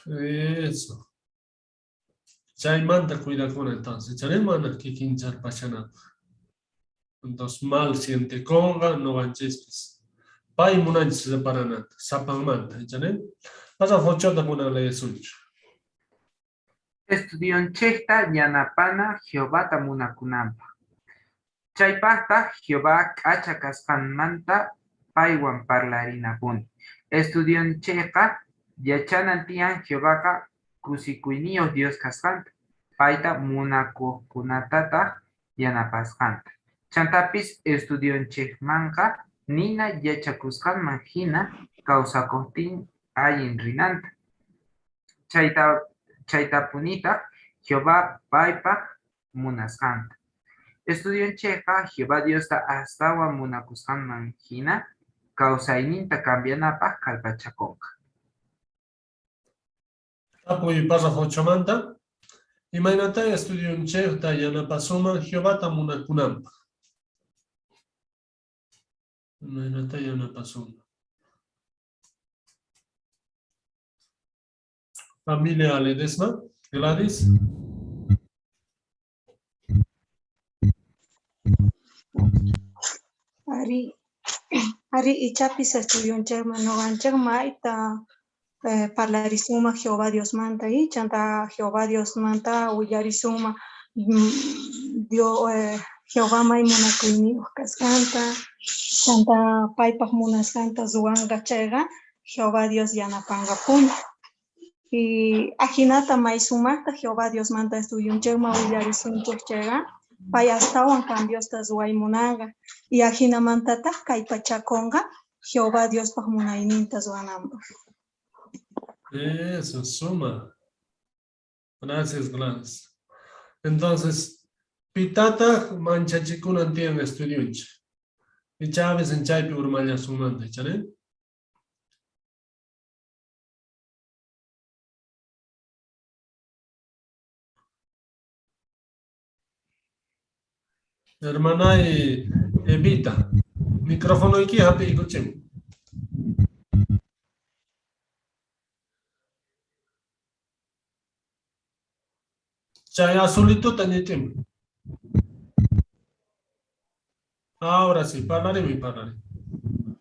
S8: Eso. Chaymanta cuidakuna entonces, chay mana kikincharpachanapaj. Entonces mal sientekonqa noqanchispis. Pay munanchis reparananta, sapanmanta, ¿chane? Párrafo 8 kunan leesunchej.
S11: Estudionchejta yanapana Jehovata munakunanpaj. Chaypajtaj Jehová k'acha kasqanmanta paywan parlarinapuni. Estudionchejqa yachanan tiyan Jehovaqa kusikuyniyoj Dios kasqanta, payta munakuqkunatataj yanapasqanta. Chantapis estudionchejmanqa nina yachakusqanman jina kawsakojtin allin rinanta. Chaytapunitaj Jehová paypaj munasqanta. Estudionchejqa Jehová Diosta astawan munakusqanman jina kawsayninta cambianapaj kallpachakonqa.
S8: Tapuy párrafo 8manta. Imaynatá estudionchejta yanapasuman Jehovata munakunanpaj? Imaynatá yanapasuman? Familia Ledesma, Gladys.
S20: Ari ichapis estudionchejman noqanchej mayta parlarisunman Jehová Diosmanta y chanta Jehová Diosmanta willarisunman, Jehová may munakuyniyuq kasqanta, chanta paypaj munasqanta ruwanqa chayqa Jehová Dios yanapanqapuni. Y ajinata may sumajta Jehová Diosmanta estudionchejman willarisunchej chayqa pay astawan cambiosta ruway munanqa y ajinamantataj kallpachakonqa Jehová Diospaj munayninta ruwananpaj.
S8: Eso, suma. Gracias, Gladys. Entonces, pitataj manchachikunan tiyan estudionchej. Ichá a veces chaypi urmallasunmanta, ichá, ne? Hermanay Evita, microfonoyki hap'iykuchim. Chay azulituta ñit'im. Ahora sí, parlarimi, parlarim.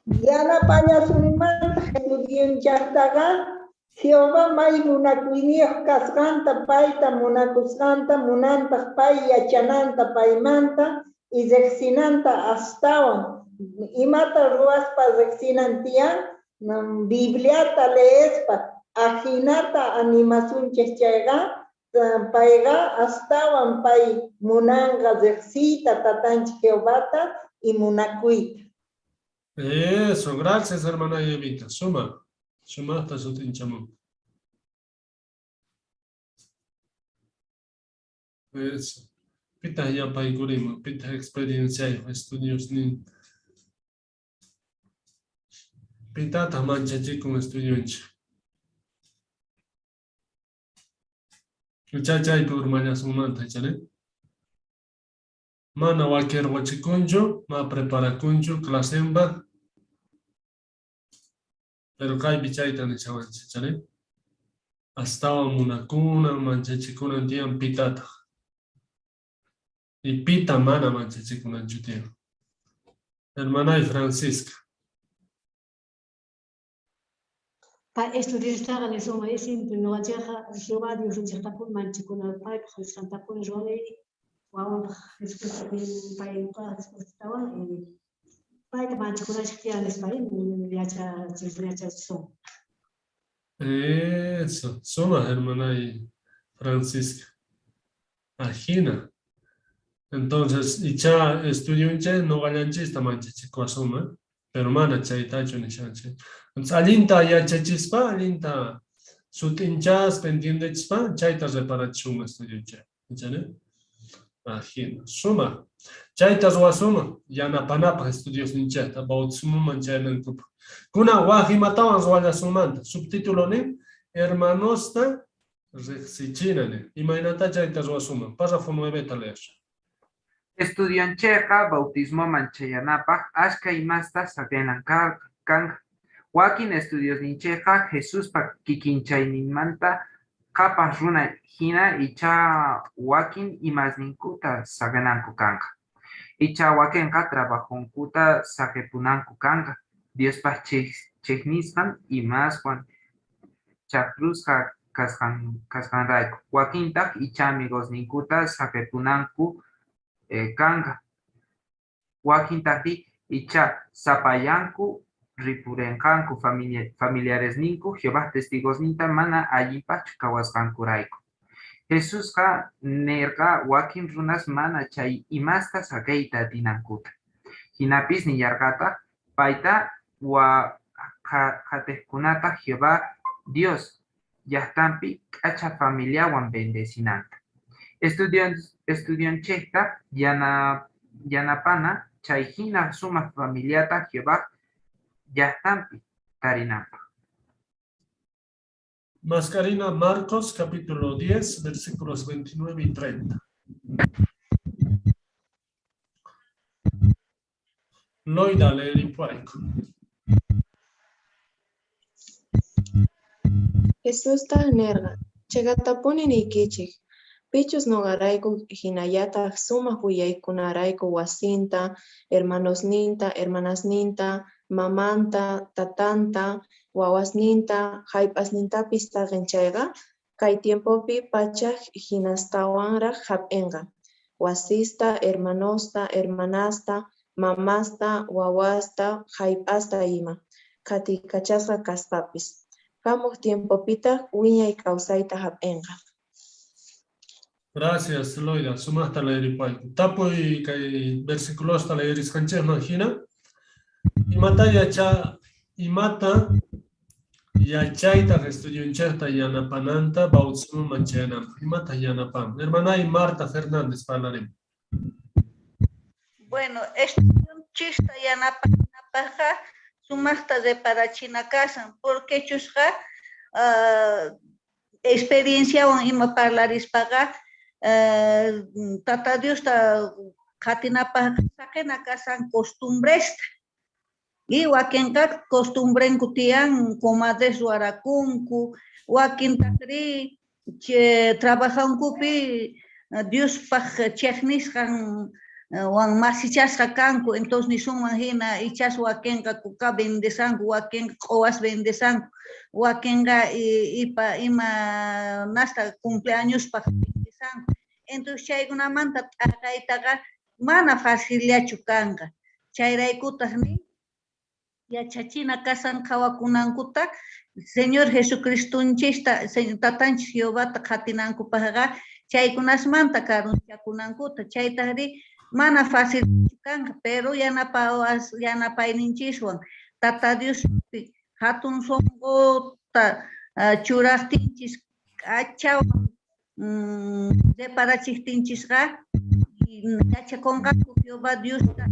S21: Yanapallasunmantaj estudionchejtaqa Jehová may munakuyniyoj kasqanta, payta munakusqanta, munantaj pay yachananta paymanta y rejsinanta astawan. Imata ruwaspa rejsinan tiyan? Bibliata leespa. Ajinata animasunchej chayqa, payqa astawan pay munanqa rejsiyta tatanchej Jehovata y munakuyta.
S8: Eso, gracias hermana Evita. Suma, sumaqta sut'inchamun. Eso. Pitaq yapaykurimun, pitaq experienciayoj estudiosnin. Pitataq manchachikun estudionchej. Ichá chaypi urmallasunmanta, ichari? Mana wakirqochikunchu, ma preparakunchu clasenpaj. Pero kaypi chayta nishawanchej, ichari? Astawan munakunan, manchachikunan tiyan pitataq. Y pita mana manchachikunanchu tiyan. Hermanay Francisca.
S2: Pa estudianchejtaqa nisunman, es simple, noqanchejqa Jehová Diosninchejtapuni manchikuna, paypaj nisqantapuni ruwana, wawanpaj Jesucristo paypaj respuestawan, payta manchikunanchej tiyan nispa yachachisun.
S8: Eso, sumaj hermanay Francisca. Ajina. Entonces, ichá estudionchej noqallanchista manchachikuwasunman, pero mana chaytachu nishanchej. Entonces, allinta yachachispa, allinta sut'inchaspa, entiendechispa, chayta reparachisunman estudionchej. Ichari? Ajina, sumaj. Chayta ruwasunman yanapanapaj estudiosninchejta, bautismoman chayanankupaj. Kunan waj imatawan ruwallasunmanta. Subtítulo nin, hermanosta rejsichina nin. Imaynatá chayta ruwasunman? Párrafo 9ta leesun.
S11: Estudionchejqa bautismoman chayanapaj ashkha imasta saqenan kanqa. Wakin estudiosninchejqa Jesuspa kikinchayninmanta qhapaj runa jina ichá wakin imasninkuta saqenanku kanqa. Ichá wakenqa trabajonkuta saqepunanku kanqa, Diospa chejnisqan imaswan chajrusqa kasqanrayku. Wakintaj ichá amigosninkuta saqepunanku kanqa. Wakintajrí ichá sapallanku ripurenqanku familiaresninku Jehovaj testigosninta mana allinpajchu qhawasqankurayku. Jesusqa nerqa wakin runas mana chay imasta saqeyta atinankuta. Jinapis nillarqataj payta qhatejkunata Jehová Dios llajtanpi k'acha familiawan bendecinanta. Estudionchejta yanapana chay jina sumaj familiata Jehovaj llajtanpi tarinanpaj.
S8: Mascarina Marcos capítulo 10, versículos 29 y 30. Loida leeripuayku.
S22: Jesustaj nerqa, Cheqatapuni niykichej, pichus noqarayku jinallataj sumaj willaykunarayku wasinta, hermanosninta, hermanasninta, mamanta, tatanta, wawasninta, jallp'asnintapis saqen chayqa, kay tiempopi pachaj jinastawanraj jap'enqa, wasista, hermanosta, hermanasta, mamasta, wawasta, jallp'asta ima, qhatiykachasqa kaspapis. Jamoj tiempopitaj wiñay kawsayta jap'enqa.
S8: Gracias, Loida. Sumajta leeripayku. Tapuy kay versiculosta leerisqanchejman jina. Imata yacha imata yachaytaj estudionchejta yanapananta bautismoman chayananpaj? Imata yanapan? Hermanay Marta Fernández parlarimun.
S1: Bueno, estudionchejta yanapanapajqa sumajta reparachina kashan, porque chusqa experienciawan ima parlarispaqa Tata Diosta qhatinapajqa saqena kashan costumbresta. Y wakenqa costumbrenku tiyan comadres ruwarakunku, wakintajrí trabajankupi Diospaj chejnisqan wan masichasqa kanku, entonces nisunman jina ichas wakenqa kuka vendesanku, wakenqa q'owas vendesanku, wakenqa ipa ima nasta cumpleañospaj vendesanku. Entonces chaykunamanta t'aqaytaqa mana facillachu kanqa. Chayraykutaj nin yachachina kasan qhawakunankuta Señor Jesucristonchista, Tatanchis Jehovata qhatinankupajqa chaykunasmanta karunchakunankuta. Chaytajrí mana facilchu kanqa, pero yanapayninchiswan Tata Diospi jatun sonqota churajtinchis k'achawan reparachejtinchisqa yachakonqanku Jehová Diosta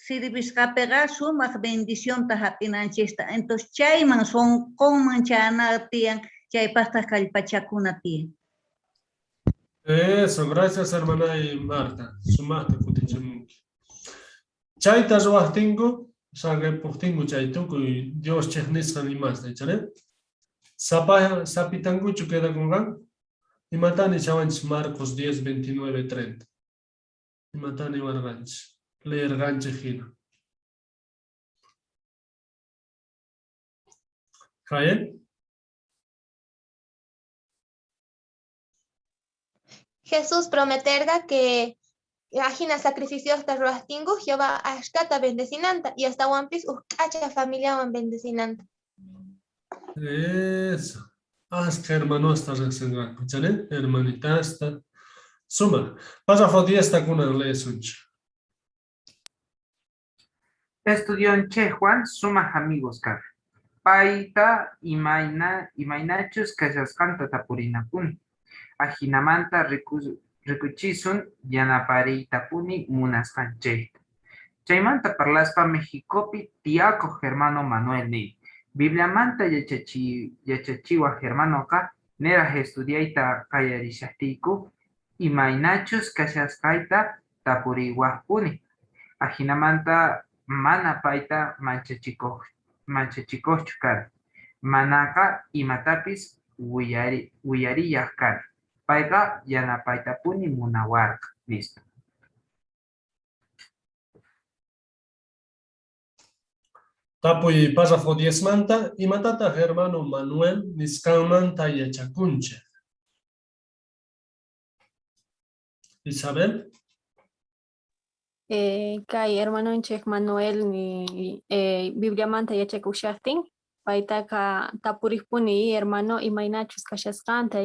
S1: sirvisqapeqa sumaj bendicionta jap'inanchista. Entonces chayman sonqonman chayana tiyan, chaypajtaj kallpachakuna tiyan.
S8: Eso, gracias hermana Marta. Sumajta kutichimunki. Chayta ruwajtinku, saqepojtinku chay tukuy Dios chejnisqan imasta, ichari? Sapa sapitankuchu quedakunqan? Imatá nishawanchis Marcos 10, 29, 30? Imatá niwarqanchis? Leerqanchej jina. Jael?
S14: Jesús prometerga que ajina sacrificiosta ruwajtinku Jehová ashkata bendecinanta y astawanpis uj k'acha familiawan bendecinanta.
S8: Eso. Ashkha hermanosta rejsenqanku, chani? Hermanitasta. Sumaj. Párrafo 10 ta kunan leesunchej.
S11: Estudionchejwan sumaj amigos kana. Payta imayna imaynachus kashasqanta tapurinapuni. Ajinamanta rikuchisun yanapariytapuni munasqanchejta. Chaymanta parlaspa Mexicopi tiyakoj hermano Manuel nin, Bibliamanta yachachiwaj hermanoqa niraj estudiayta qallarishajtiyku imaynachus kashasqayta tapuriwajpuni. Ajinamanta mana payta manchachikojchu kani. Manaqa imatapis willarillaj kani. Payqa yanapaytapuni munawarqa, nispa.
S8: Tapuy párrafo 10 manta, imatataj hermano Manuel nisqanmanta yachakunchej? Isabel.
S3: Kay hermanonchej Manuel ni Bibliamanta yachakushajtin, paytaqa tapurejpuni hermano imaynachus kashasqanta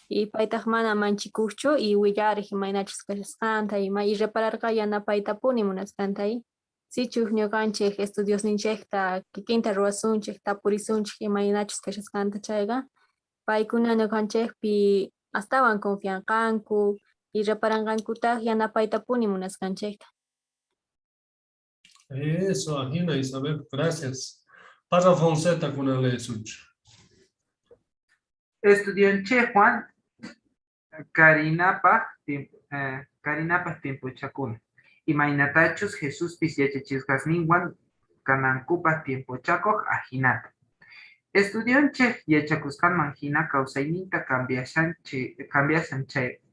S3: y paytaj mana manchikojchu y willarej imaynachus kashasqanta ima y repararqa yanapaytapuni munasqanta. Sichus ñuqanchej estudiosninchejta kikinta ruwasunchej, tapurisunchej imaynachus kashasqanta chayqa, paykuna ñuqanchejpi astawan confianqanku y reparanqankutaj yanapaytapuni munasqanchejta.
S8: Eso, ajina Isabel, gracias. Párrafo 11 kunan leesunchej.
S11: Estudionchejwan karinapaj karinapaj tiempochakuna. Imaynatachus Jesuspis yachachisqasninwan kanankupaj tiempochakoj ajinata. Estudionchej yachakusqanman jina kawsayninta cambiashan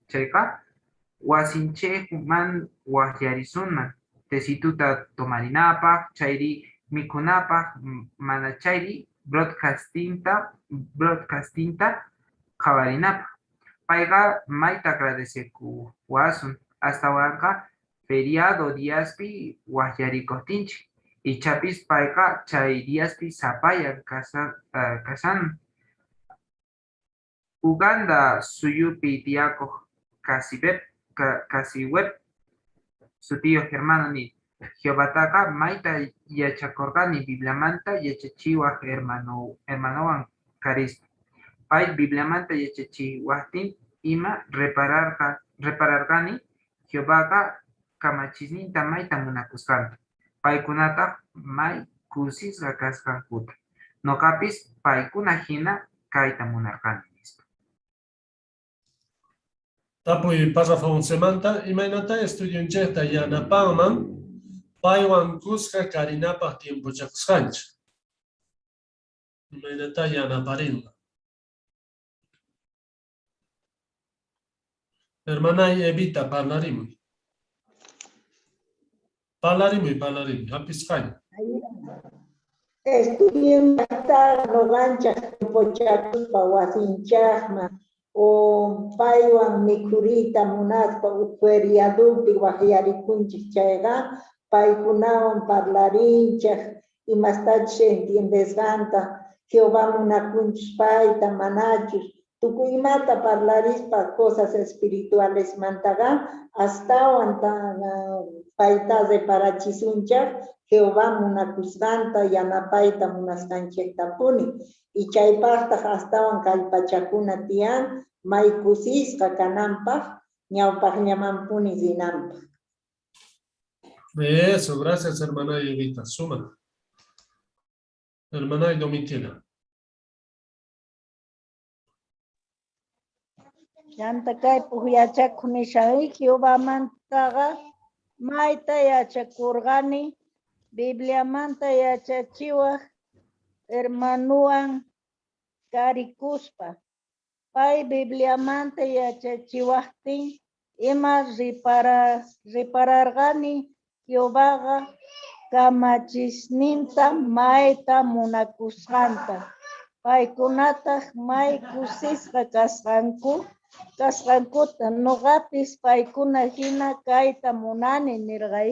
S11: chayqa, wasinchejman wajyarisunman tecituta tomarinapaj, chayri mikhunapaj, mana chayri broadcastinta qhawarinapaj. Payqa mayta agradecekuwasun astawanqa feriado diaspi wajyarikojtinchej. Ichapis payqa chay diaspi sapayan kashan. Uganda suyupi tiyakoj Kasiweb sutiyoj hermano nin, Jehovataqa mayta yachakorqani Bibliamanta yachachiwaj hermanowan karispa. Pay Bibliamanta yachachiwajtin ima repararqani Jehovaqa kamachisninta mayta munakusqanta. Paykunataj may kusisqa kasqankuta. Noqapis paykuna jina kayta munarqani, nispa.
S8: Tapuy párrafo 11 manta, imaynatá estudionchejta yanapanman paywan kuska karinapaj tiempochakusqanchej? Imaynatá yanaparinman? Hermanay Evita, parlarimuy. Parlarimuy, parlarimuy, hap'isqaña.
S21: Estudionchejta noqanchej tiempochakuspa wasinchejman o paywan mikhuriyta munaspa uj feriadopi wajyarikunchej chayqa, paykunawan parlarinchej imastachus entiendesqanta, Jehová munakunchus payta manachus, tukuy imata parlarispa cosas espiritualesmantaqa astawan payta reparachisunchej Jehová munakusqanta yanapayta munasqanchejtapuni. Y chaypajtaj astawan kallpachakuna tiyan may kusisqa kananpaj ñawpajllamanpuni rinanpaj.
S8: Eso, gracias hermana Evita. Suma. Hermana Domitila.
S6: Chanta kaypi uj yachakoj nishan, Jehovamantaqa mayta yachakorqani Bibliamanta yachachiwaj hermanowan karikuspa. Pay Bibliamanta yachachiwajtin ima repararqani Jehovaqa kamachisninta mayta munakusqanta, paykunataj may kusisqa kasqankuta. Noqapis paykuna jina kayta munani nerqa.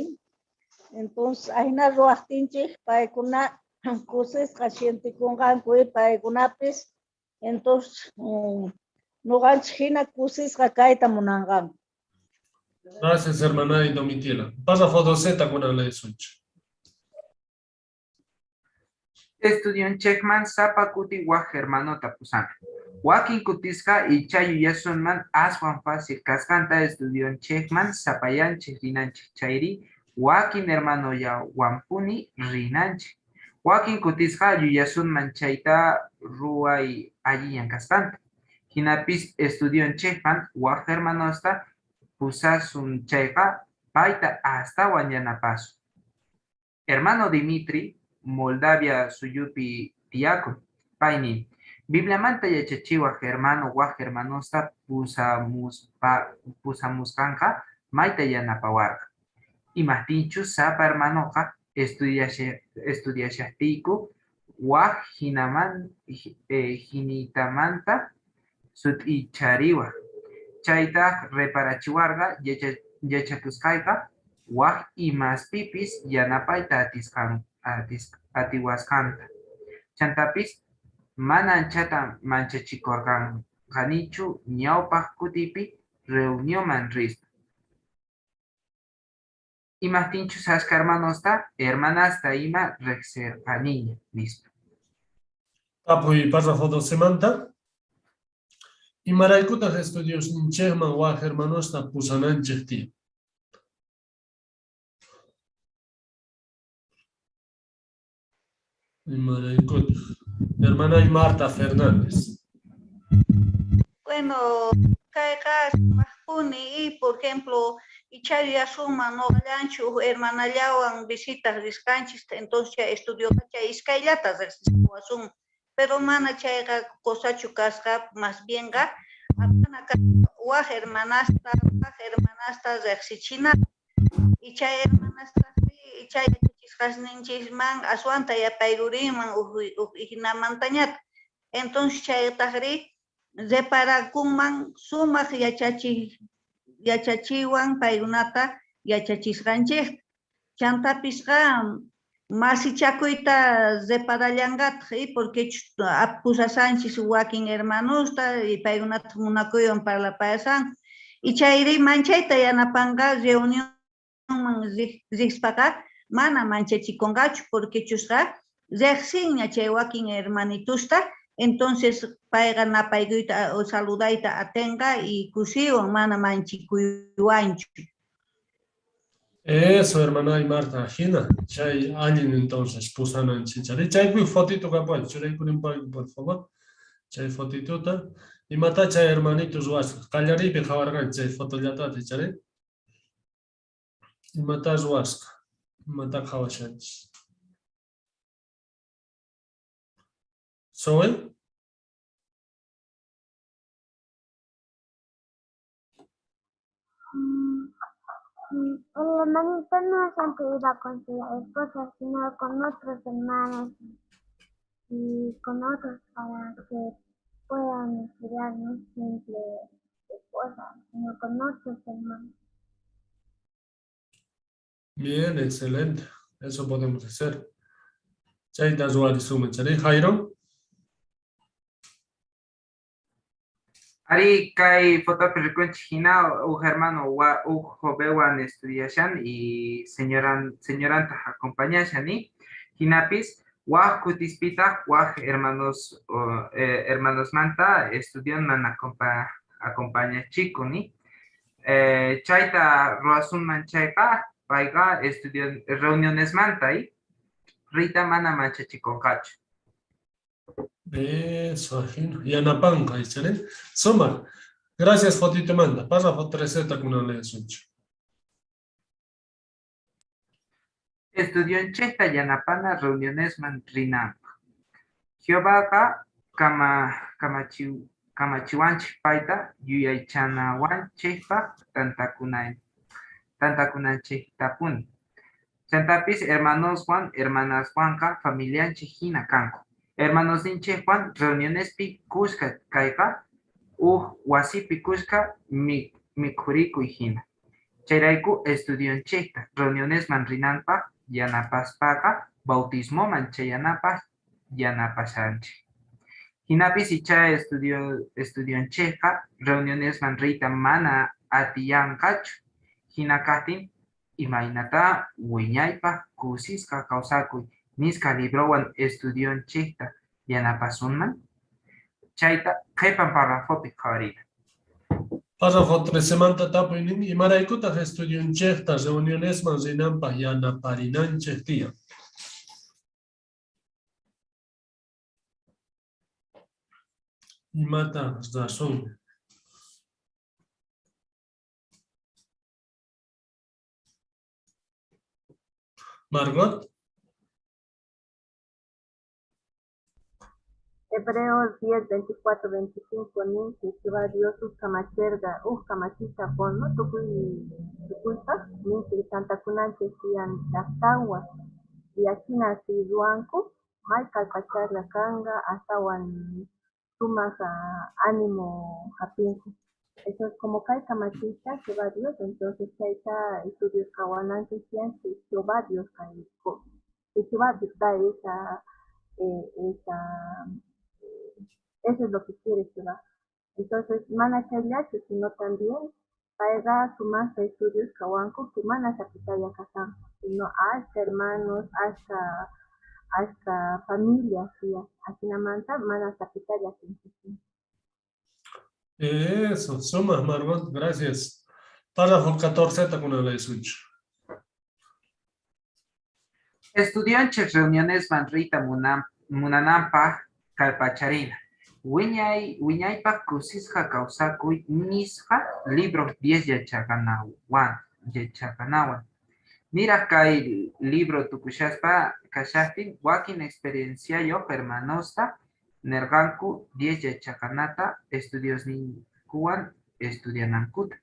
S6: Entonces, ajina ruwajtinchej paykuna kusisqa sientekunqanku paykunapis, entonces noqanchej jina kusisqa kayta munanqanku.
S8: Gracias, hermana Domitila. Párrafo 12 kunan leesunchej.
S11: Estudionchejman sapa kuti waj hermanota pusana. Wakin kutisqa ichá yuyasunman aswan fácil kasqanta estudionchejman sapallanchej rinanchej chayri wakin hermanollawanpuni rinanchej. Wakin kutisqa yuyasunman chayta ruway allillan kasqanta. Jinapis estudionchejman waj hermanosta pusasun chayqa payta astawan yanapasun. Hermano Dimitri, Moldavia suyupi tiyakun. Pay nin: Bibliamanta yachachiwaj hermano waj hermanosta pusamusqanqa mayta yanapawarqa. Imajtinchus sapa hermanoqa estudiashajtiyku waj jinitamanta sut'inchariwaj. Chaytaj reparachiwarqa yachakusqayqa waj imaspipis yanapayta atiwasqanta. Chantapis mana anchata manchachikorqanichu ñawpaj kutipi reunionman rispa. Imajtinchus ashkha hermanosta, hermanasta ima rejserqaniña, nispa.
S8: Tapuy párrafo 12manta. Imaraykutaj estudiosninchejman waj hermanosta pusananchej tiyan? Imaraykutaj? Hermana Marta Fernández.
S1: Bueno, kayqa sumajpuni, y por ejemplo, ichá yuyasunman noqallanchu uj hermanallawan visitaj risqanchis, entonces chay estudioqa chay iskayllata rejsiwasunman. Pero mana chayqa cosachu kasqa, más bienqa apana waj hermanasta rejsichina. Y chay hermanastajri chay yachachisqasninchikman aswanta yapaykurinman uj jinamantañata. Entonces chaytajri reparakunman sumaj yachachiwan paykunata yachachisqanchejta. Chantapisqa masichakuyta reparallanqataj, porque pusasanchis wakin hermanosta y paykunata munakuywan parlapayasanku. Y chayri manchayta yanapanqa reunionman rispaqa mana manchachikunqachu, porque chusqa rejsinña chay wakin hermanitusta, entonces payqa napaykuyta o saludayta atenqa y kusiywan mana manchikuywanchu.
S8: Eso, hermana y Marta, jina, chay allin entonces pusananchik. Chaypi fotito kapuwan, churaykurinpayku, por favor. Chay fotituta. Imata chay hermanito ruwasqa? Qallariypi qhawarqanchik chay fotollatata, chari? Imata ruwasqa? Imata qhawashanchis? Zoe?
S12: El hermanito no siempre iba con su esposa, sino con otros hermanos y con otros para que puedan estudiar, no simple esposa, sino con otros hermanos.
S8: Bien, excelente. Eso podemos hacer. Chayta ruwarisunman, chari Jairo.
S11: Ari kay fotopi rikunchik hina uj hermano uj jovenwan estudiashan y señorantaj acompañashan y hinapis waj kutispitaj waj hermanos hermanosmanta estudionman acompañachikun ni chayta ruwasunman chayqa payqa estudio reunionesmanta y riyta mana manchachikonqachu.
S8: Eso, ajino. Yanapanqa, ichari. Suma. Gracias, fotito manda. Párrafo 13 kunan leesunchik.
S11: Estudionchejta yanapana reunionesman rinanpaj. Jehovaqa kamachiwanchej payta yuyaychanawanchejpaj tantakunanchejtapuni. Chantapis hermanoswan hermanaswanqa familianchej hina kanku. Hermanosninchejwan reunionespi kuska kayqa uj wasipi kuska mikhurikuy hina. Chayrayku estudionchejta reunionesman rinanpaj yanapaspaqa bautismoman chayanapaj yanapashanchej. Hinapis icha estudionchejqa reunionesman riyta mana atiyanqachu. Hina kajtin imaynata wiñaypaj kusisqa kawsakuy nisqa librowan estudionchejta yanapasunman? Chayta qhipan parrafopi qhawarina.
S8: Párrafo 13 manta tapuynin, imaraykutaq estudionchejta reunionesman rinanpaj yanaparinanchej tiyan? Imata razón? Margot.
S5: Hebreos 10, 24, 25 nin que Jehová Dios uj kamacherqa uj kamachita qon, no? Tukuypaj nin que tantakunanchej tiyan llajtanwan y ajina si ruwanku may kallpachasqa kanqa astawan sumaj ánimo japinku. Entonces, como kay kamachiyta Jehová Dios, entonces chayta estudios qhawananchej tiyan que Jehová Dios kay que Jehová Dios da esa eso es lo que quiere Jehová. Entonces, mana chayllachu, sino también payqa sumajta estudios qhawanku que mana sapitalla kashanku, sino hasta hermanos, hasta familias, ajinamanta mana sapitalla sintisin.
S8: Eso, sumaj, Margot, gracias. Párrafo 14 kunan leesunchik.
S11: Estudionchej reunionesman riyta munananpaj kallpacharina. Wiñaypaj kusisqa kawsakuy nisqa libro 10 yachaqanawan. Niraj kay libro tukushaspa kashajtin wakin experienciayoj hermanosta nerqanku 10 yachaqanata estudiosninkuwan estudianankuta.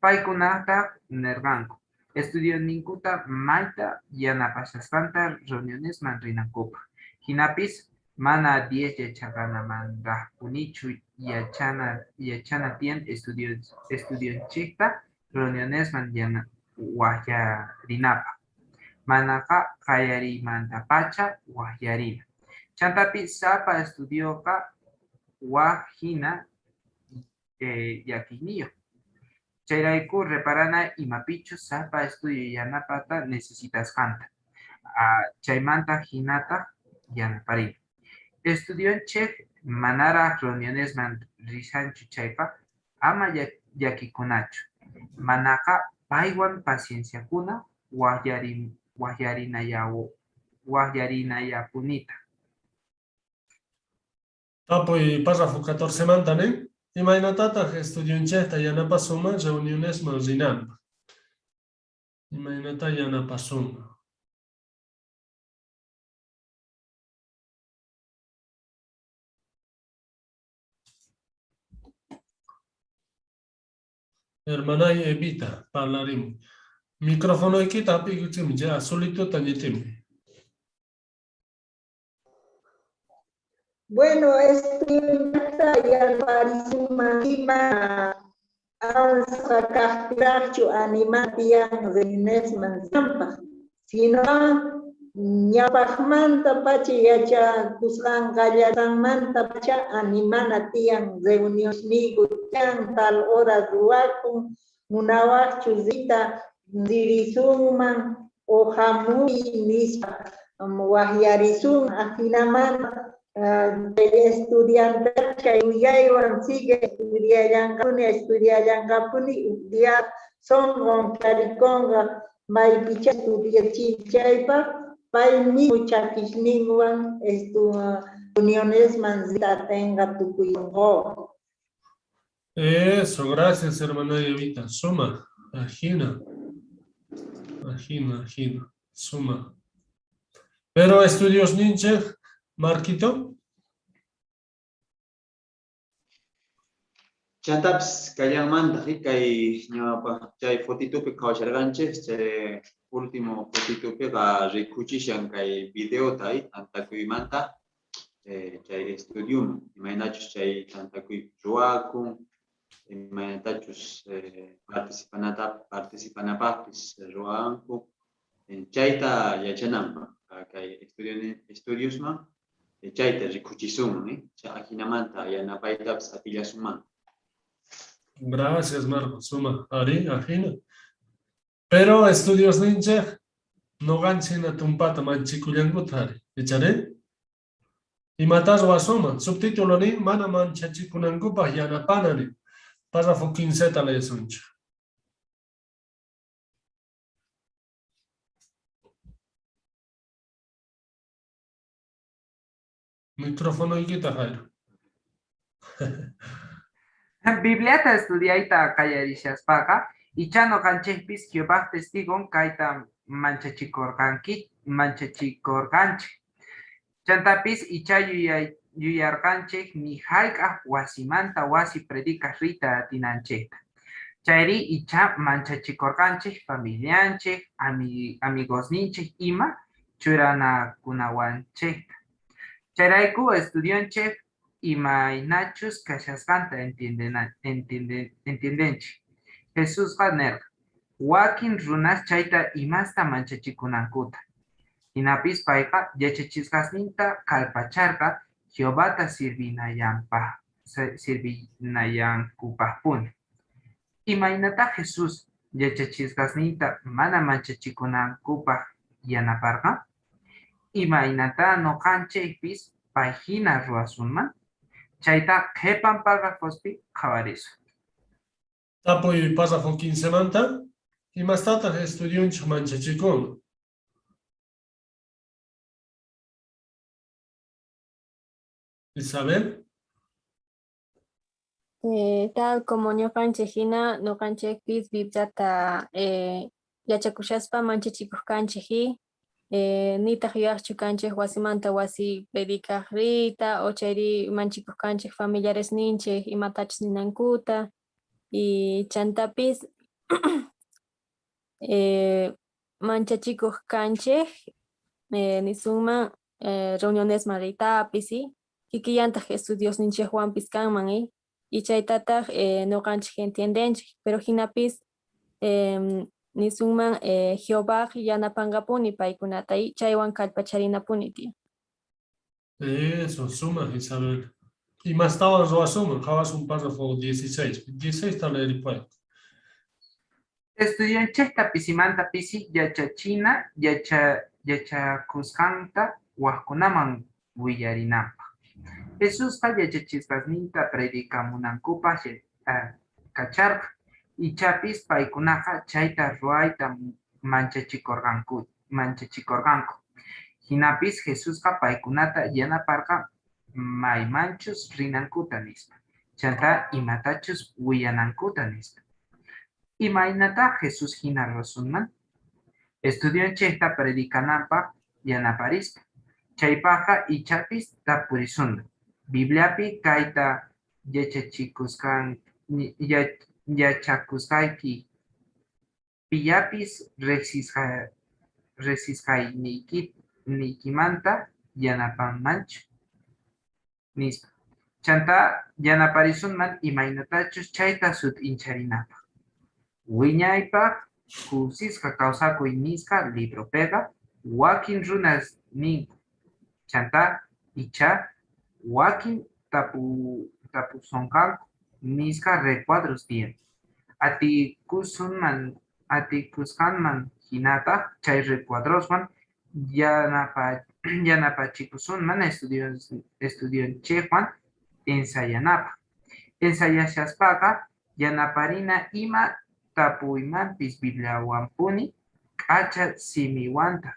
S11: Paykunata nerqanku estudioninkuta mayta yanapashasqanta reunionesman rinankupaj. Hinapis mana 10 yachaqanamanrajpunichu yachana tiyan estudionchejta reunionesman wajyarinapaj. Manaqa qallariymantapacha wajyarina. Chantapis sapa estudioqa waj hina llakiyniyoj. Chayrayku reparana imapichus sapa estudio yanapata necesitasqanta. Chaymanta hinataq yanaparina. Estudionchej manaraj reunionesman rishanchu chayqa ama llakikunachu. Manaqa paywan pacienciakuna wajyarinayllapunita.
S8: Tapuy párrafo 14 manta nin. Imaynatataq estudionchejta yanapasunman reunionesman rinanpaj? Imaynata yanapasunman? Hermanay Evita, parlarimuy. Microfonoykita hap'iykuchimi, chay azulituta ñit'imuy.
S21: Bueno, estudiota yanaparisunman ima ansqa kajtinrajchu animal tiyan reunionesman rinanpaj, sino ñawpajmantapacha yachakusqanqa qallariymantapacha animana tiyan reunionesniyku tiyan tal hora ruwakun, munawajchu riyta ririsunman o jamuy nispa wajyarisunman, ajinamanta chay estudiante chay yuyaywan sigue estudiallanqapuni, estudiallanqapuni, uj día sonqon karikonqa maypichá estudiachin chaypaj, pay mismo chakisninwan reunionesman riyta atenqa tukuy sonqowan.
S8: Eso, gracias hermana Evita. Suma, ajina. Ajina, ajina. Suma. Pero estudiosninchej, Marquito?
S17: Chantapis kallanmantaj kay ñawpa chay fotitupi qhawasharqanchej, chay último fotitupiqa rikuchishan kay videota tantakuymanta chay estudioman, imaynachus chay tantakuy ruwakun, imaynatachus participanapajpis ruwanku, chayta yachananpaj kay estudiosman chayta rikuchisunman, ajinamanta yanapaytapis atillasunman.
S8: Gracias, Marco. Suma, ari, ajina. Pero estudiosninchej noqanchej jina tumpata manchikullankuta ari, icharí? Imatá ruwasunman? Subtítulo nin, mana manchachikunankupaj yanapana nin. Párrafo 15ta leesunchej. Microfonoykita, Jairo.
S11: Bibliata estudiayta qallarishaspaqa, ichá noqanchejpis Jehovaj testigon kayta manchachikorqanki, manchachikorqanchej. Chantapis ichá yuyarqanchej ni jayk'aj wasimanta wasi predicaj riyta atinanchejta. Chayrí ichá manchachikorqanchej familianchej, amigosninchej ima churanakunawanchejta. Chayrayku estudionchej imaynachus kashasqanta entiendenchej. Jesusqa nerqa, wakin runas chayta imasta manchachikunankuta. Jinapis payqa yachachisqasninta kallpacharqa Jehovata sirvinallankupajpuni. Imaynatá Jesús yachachisqasninta mana manchachikunankupaj yanaparqa? Imaynatá noqanchejpis pay jina ruwasunman? Chayta qhepan parrafospi qhawarisun.
S8: Tapuy párrafo 15manta, Imastataj estudionchej manchachikun? Isabel?
S3: Tal como ñuqanchej jina, noqanchejpis Bibliata yachakushaspa manchachikoj kanchej, nitaj yuyajchu kanchej wasimanta wasi predicaj riyta, o chayri manchikoj kanchej familiaresninchej imatachus ninankuta, y chantapis manchachikoj kanchej nisunman reunionesman riytapis, kikillantaj estudiosninchejwanpis kanman, y chaytataj noqanchej entiendenchej, pero jinapis nisunman Jehovaj yanapanqapuni paykunata, y chaywan kallpacharinapuni tiyan.
S8: Eso, sumaj, Isabel. Imastawan ruwasunman? Qhawasun párrafo 16. 16 ta leeripay.
S11: Estudionchejta pisimanta pisi yachachina yachakusqanta wajkunaman willarinanpaj. Jesusqa yachachisqasninta predicamunankupaj kacharqa. Ichapis paykunaqa chayta ruwayta manchachikorqanku. Jinapis Jesusqa paykunata yanaparqa maymanchus rinankuta nispa, chantá imatachus willanankuta nispa. Imaynatá Jesús jina ruwasunman? Estudionchejta predicananpaj yanaparispa. Chaypajqa ichapis tapurisunman, Bibliapi kayta yachakusqayki Pillapis rejsisqayniykimanta yanapanmanchu, nispa. Chantá yanaparisunman imaynatachus chayta sut'incharinapaj. Wiñaypaj kusisqa kawsakuy nisqa libropeqa wakin runas ninku, chantá ichá wakin tapusonqanku nisqa recuadros tiyan. Atikusqanman jinataj chay recuadroswan yanapachikusunman estudionchejwan ensayanapaj. Ensayashaspaqa yanaparina ima tapuymanpis Bibliawanpuni k'acha simiwantaj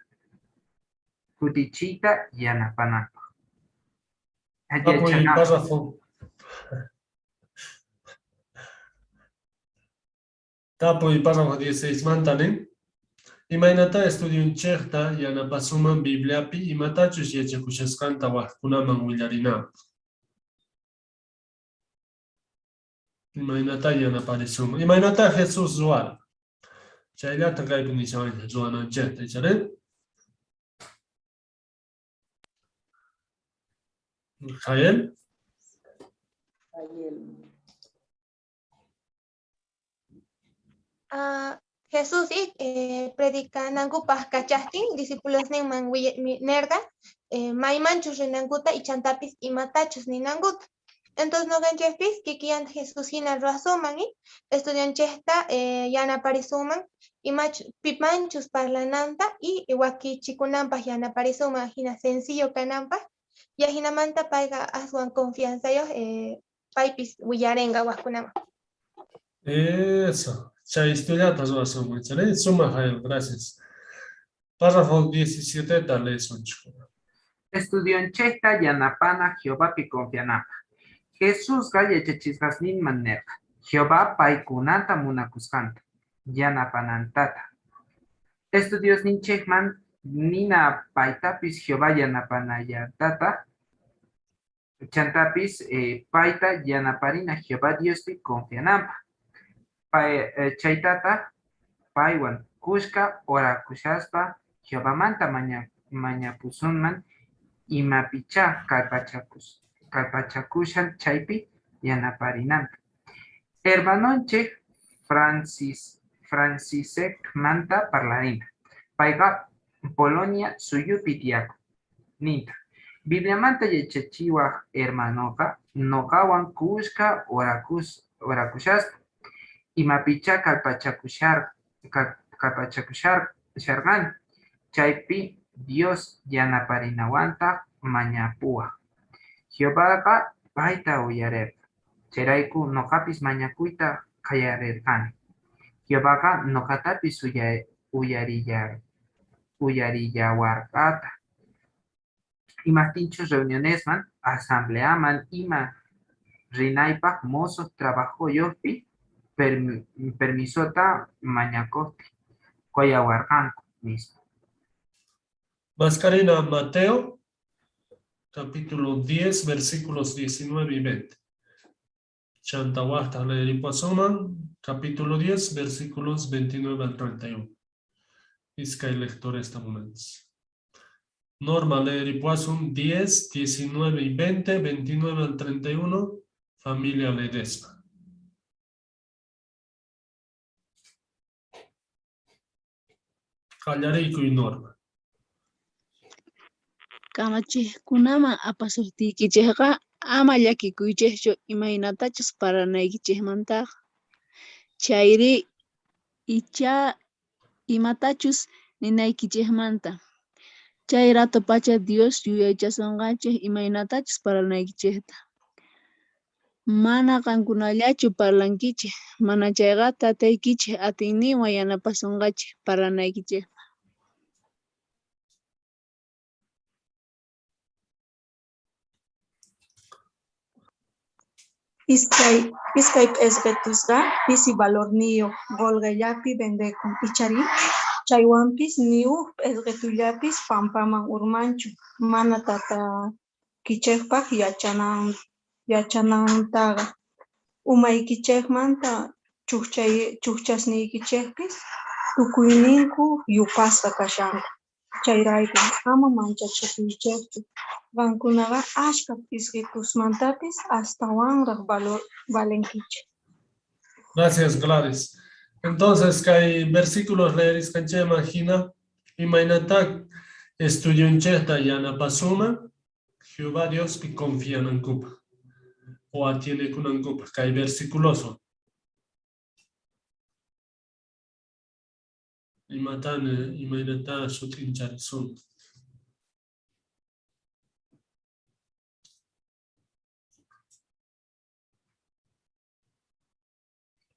S11: kutichiyta yanapananpaj.
S8: Tapuy párrafo. Tapuy párrafo 16 manta nin. Imaynatá estudionchejta yanapasunman Bibliapi imatachus yachakushasqanta wajkunaman willarinanpaj? Imaynatá yanaparisunman? Imaynatá Jesús ruwarqa? Chayllata kaypi nishawanchej ruwananchejta, icharí? Jael?
S14: Jesús predicanankupaj kachajtin discipulosninman nerqa maymanchus rinankuta y chantapis imatachus ninankuta. Entonces noqanchejpis kikillanta Jesús jina ruwasunman, estudionchejta yanaparisunman pimanchus parlananta y wakichikunanpaj yanaparisunman jina sencillo kananpaj, y ajinamanta payqa aswan confianzayoj paypis willarenqa wajkunaman.
S8: Eso, chay estudiata ruwasunman, icharí? Sumaj, Jael, gracias. Párrafo 17 leesunchik.
S11: Estudionchejta yanapana Jehovapi confianapaj. Jesusqa yachachisqasninman nerqa Jehová paykunata munakusqanta, yanapanantataj. Estudiosninchejman nina paytapis Jehová yanapanallantataj, chantapis payta yanaparina Jehová Diospi confiananpaj. Chaytataj paywan khuska orakushaspa Jehovamanta mañapusunman imapichá kallpachakushan chaypi yanaparinanta. Hermanonchej Franciszekmanta parlarina. Payqa Polonia suyupi tiyakun. Nintaj, Bibliamanta yachachiwaj hermanoqa noqawan khuska orakushaspa imapichá kallpachakusharqani, chaypi Dios yanaparinawantaj mañapuwaj. Jehovaqa payta uyarerqa, chayrayku noqapis mañakuyta qallarerqani. Jehovaqa noqatapis uyarillawarqataj. Imajtinchus reunionesman, asambleaman ima rinaypaj mosoj trabajoyojpi permisota mañakojtiy qollawarqanku, nispa.
S8: Mascarina Mateo, capítulo 10, versículos 19 y 20. Chanta wajtaj leeripuwasunman, capítulo 10, versículos 29 al 31. Iskay lectoresta munanchis. Norma leeripuwasun 10, 19 y 20, 29 al 31, familia Ledesma. Qallariykuy Norma.
S15: Kamachejkunaman apasojtiykichejqa ama llakikuychejchu imaynatachus parlanaykichejmantaqa, chayri ichá imatachus ninaykichejmanta. Chay ratopacha Dios yuyaychasonqachej imaynatachus parlanaykichejta. Mana qankunallachu parlankichej, manachayqa Tataykichej atiyninwan yanapasonqachej parlanaykichejpaj.
S20: Iskay p'esqetusqa pisi valorniyoj qolqellapi vendekun, icharí? Chaywanpis ni uj p'esqetullapis pampaman urmanchu mana Tataykichejpaj yachanantaqa. Umaykichejmanta chujchasniykichejpis Tukuyninku yupasqa kashanku. Chayrayku ama manchachikuychejchu. Qankunaqa ashkha p'isqetusmantapis astawanraj valenkichej.
S8: Gracias, Gladys. Entonces, kay versículos leerisqanchikman hina, imaynatá estudionchikta yanapasunman Jehová Diospi confianankupaq o atienekunankupaq kay versículoswan. Imatan, imaynatá sut'incharisunman?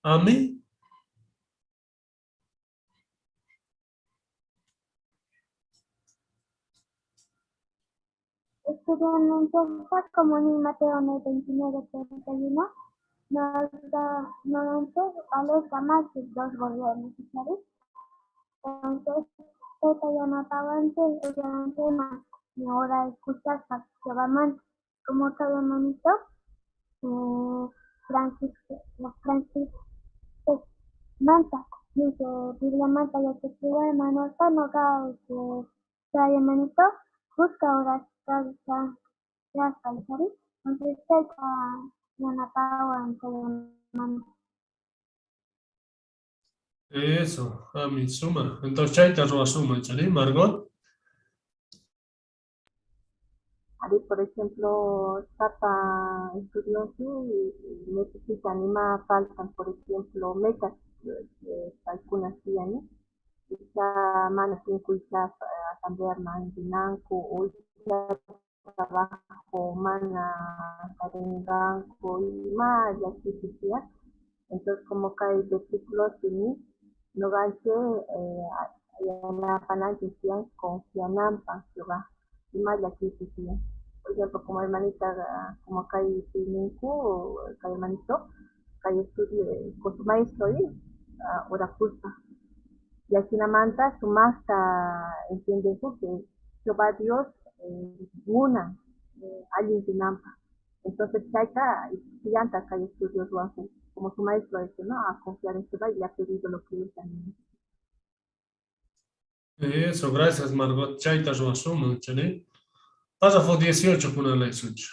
S8: Ami?
S12: Estudiananchejta como en Mateo 29, 31, nos da, noqanchej valesqa más que dos gorriones, ¿sabes? Entonces, chayta yanapawanchej estudianchejman ni hora escuchaspa Jehovamanta. Como kay hermanito Francisco, Francisco manta, dice Bibliamanta yachachiwan hermanosta noqa chay hermanito khuska oraspa ¿sabes? Entonces chayta yanapawan chay hermano.
S8: Eso, ami, suma. Entonces chayta ruwasunman, chari, Margot.
S5: Ari, por ejemplo, sapa estudionpi necesitan ima faltan, por ejemplo, metas paykuna tiyan, icha mana tinku icha asambleaman rinanku o icha trabajo mana tarinqanku ima llakiypi tiyan. Entonces, como kay versículos noqanchik yanapananchik tiyan confiananpaq Jehová ima llakiypi tiyan. Por ejemplo, como hermanita, como kay ninku, kay hermanito, kay estudio con su maestro y orakuspa. Y ajinamanta sumaqta entiendenku que Jehová Dios munan allin rinanpaq. Entonces chayta llanta kay estudio ruwanku, como su maestro dice, ¿no? A confiar en Jehová y le ha pedido lo que él también.
S8: Eso, gracias Margot. Chayta ruwasunman, chari. Párrafo 18 kunan leysunchik.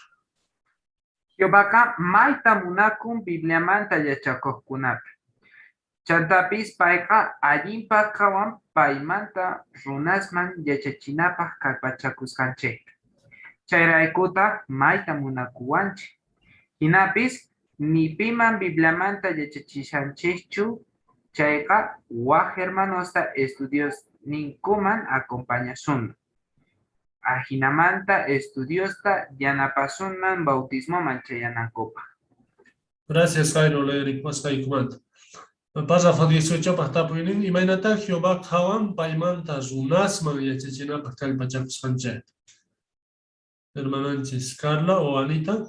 S11: Jehovaqa mayta munakun Bibliamanta yachakuqkunata. Chantapis payqa allinpaq qhawan paymanta runasman yachachinapaq kallpachakusqanchikta. Chayraykutaq mayta munakuwanchik. Jinapis ni piman Bibliamanta yachachishanchikchu chayqa waj hermanosta estudiosninkuman acompañasunman. Ajinamanta estudiosta yanapasunman bautismoman chayanankupaq.
S8: Gracias, Jairo, leeripasqaykumanta. Párrafo 18 paq tapuynin, imaynatá Jehová qhawan paymanta runasman yachachinapaq kallpachakusqanchikta? Hermananchis Carla o Anita.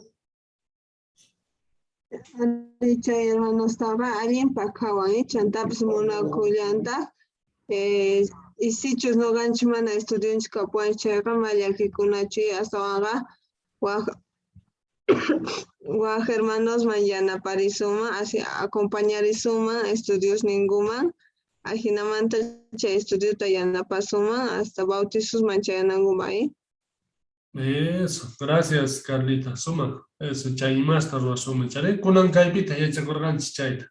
S13: Chay hermanostaqa allinpaq qhawan, chantapis munakullantaq. Y sichus noqanchik mana estudionchik kapuwanchik chayqa ma llakikunachu astawanqa waj hermanosman yanaparisunman, así acompañarisunman estudiosninkuman, ajinamanta chay estudiota yanapasunman hasta bautizosman chayanankuman.
S8: Eso, gracias Carlita, suma. Eso, chay imasta ruwasunman, chari. Kunan kaypita yachakurqanchik chayta.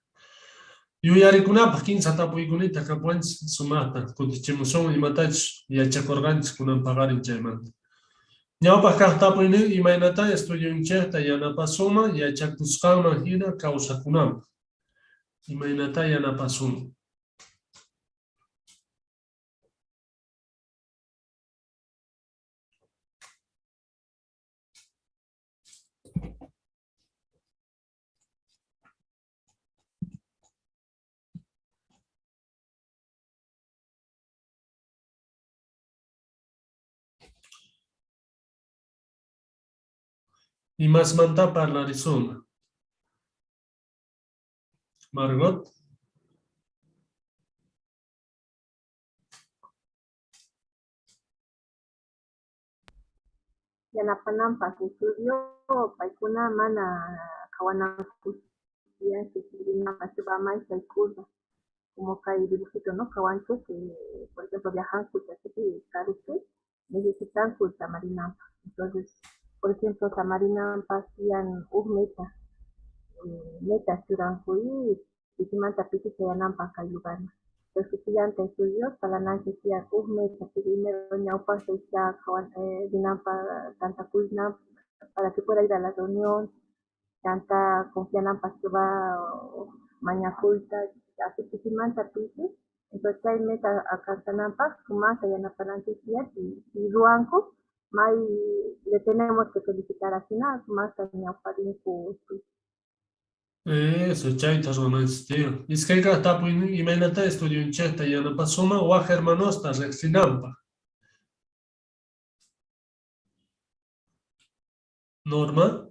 S8: Yuyarikunapaq kinsa tapuykunita kapuwanchik sumaqta kutichimusun imatachus yachakurqanchik kunan paqarin chaymanta. Ñawpaq kaq tapuynin, imaynatá estudionchikta yanapasunman yachakusqanman hina kawsakunanpaq? Imaynatá yanapasunman? Imasmantá parlarisunman? Margot.
S5: Yanapananpaq estudio paykuna mana qhawananku tiyan sirvinanpaq Jehová may sayk'usqa. Como kay dibujito, ¿no? Qhawanchik, por ejemplo, viajanku chaypi karupi, necesitanku samarinanpaq. Entonces, por ejemplo, samarinanpaq tiyan uj meta, meta churanku y pisimanta pisi chayananpaq kay lugarman. Entonces, tiyanta estudios parlananchik tiyan uj meta, primero ñawpaqta icha qhawan rinanpaq tantakuynan para que pueda ir a la reunión, chanta confiananpaq Jehová mañakuyta, así pisimanta pisi. Entonces chay meta alcanzananpaq sumaqta yanapananchik tiyan y ruwanku, may le tenemos que felicitar asina sumaqta ñawparinku.
S8: Eso, chayta ruwananchis tiyan. Iskay kaq tapuynin imaynata estudionchikta yanapasunman waj hermanosta riqsinanpaq. Norma.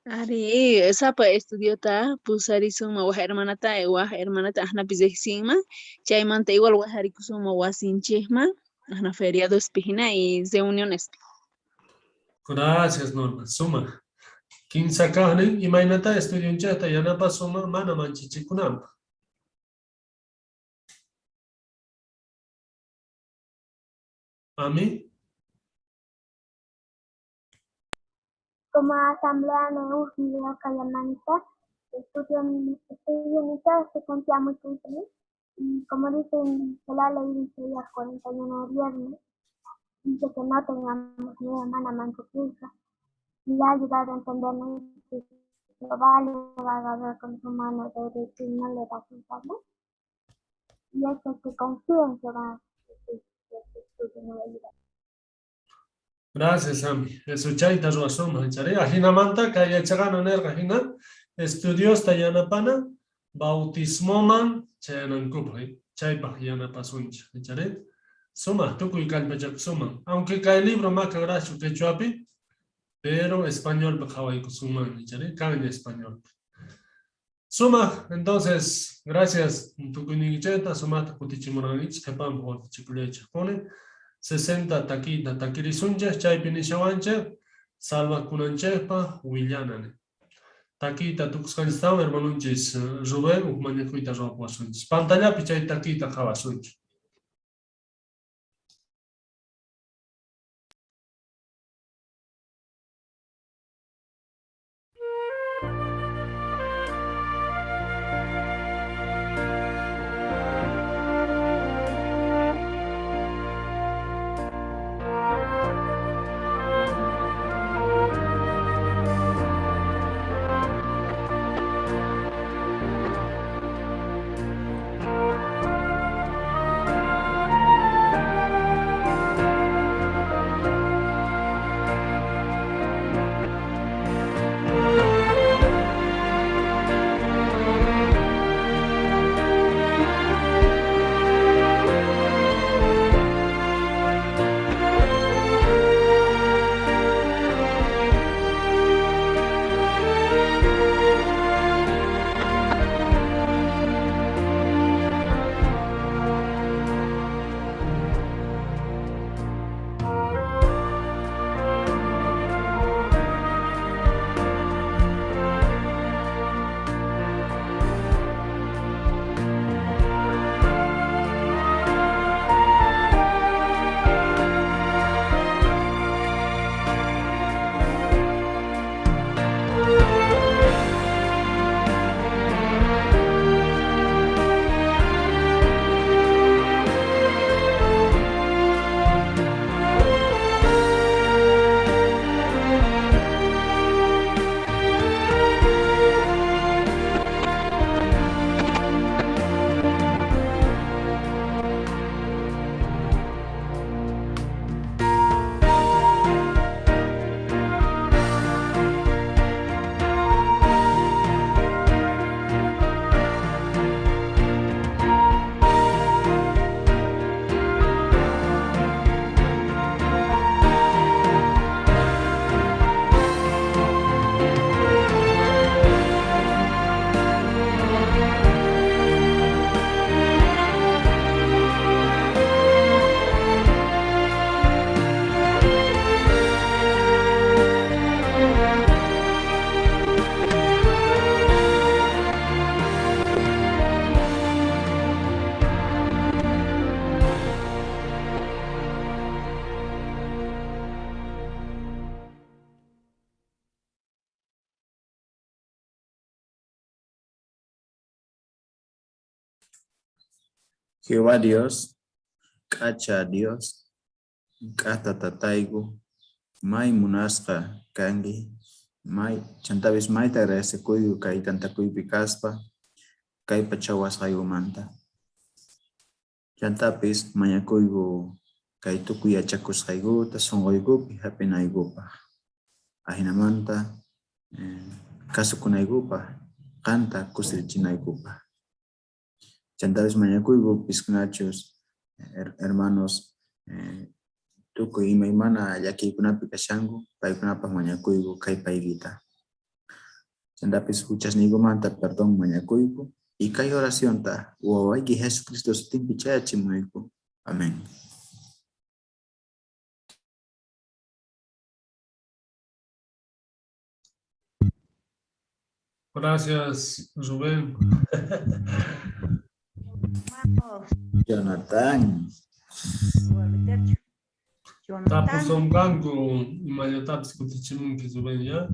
S15: Ari, sapa estudiota pusarisunman waj hermanata, waj hermanata ajnapi riqsinman, chaymanta igual wajarikusunman wasinchikman, ajna feriadospi hina y reunionespi.
S8: Gracias, Norma. Sumaq. Kinsa kaqnin imaynata estudionchikta yanapasunman mana manchachikunanpaq. Ami.
S12: Como asamblea de video Calamanta, estudio se confía mucho en mí. Y como dicen, se la leído Isaías 41 viernes, dice que no tengamos miedo, mana manchuquilca. Y ha ayudado a entendernos que Jehová le va a agarrar con su mano derecha y no le va a soltar, ¿no? Y es el que confía en Jehová, que estudio no le ayuda.
S8: Gracias, Ami. Eso chayta ruwasunman, chari. Ajinamanta kay yachaqana nerqa hina estudiosta yanapana bautismoman chayanankupaq, chaypaq yanapasunchik, chari. Sumaq tukuy kallpachakusunman. Aunque kay libro maka gracio quechuapi, pero españolpi qhawaykusunmanña, chari, kanña españolpi. Sumaq, entonces, gracias tukuyniykichikta, sumaqta kutichimunaykichik, qhipanpaq wakichikullaychikpuni. 60 takita takirisunchik, chaypi nishawanchik, salvakunanchikpaq willanani. Takita tukusqanchiktawan hermanunchis Rubén uj mañakuyta ruwapuwasunchik. Pantallapi chay takita qhawasunchik.
S10: Jehová Dios, k'acha Dios, k'ata tatayku, may munasqa kanki, may chantapis mayta agradecekuyku kay tantakuypi kaspa, kay pachawasqaykumanta. Chantapis mañakuyku kay tukuy yachakusqaykuta sunquykupi hap'inaykupaq. Ajinamanta kasukunaykupaq, qanta kusirichinaykupaq. Chantapis mañakuyku piskunachus hermanos tukuy imaymana llakiykunapi kashanku, paykunapaq mañakuyku kay paykita. Chantapis huchasniykumanta perdón mañakuyku y kay oracionta wawayki Jesucristo sutinpi chayachimuyku. Amén.
S8: Gracias, Rubén.
S10: Jonathan.
S8: Tapusonqanku imallatapis kutichimunki, Rubén, ya?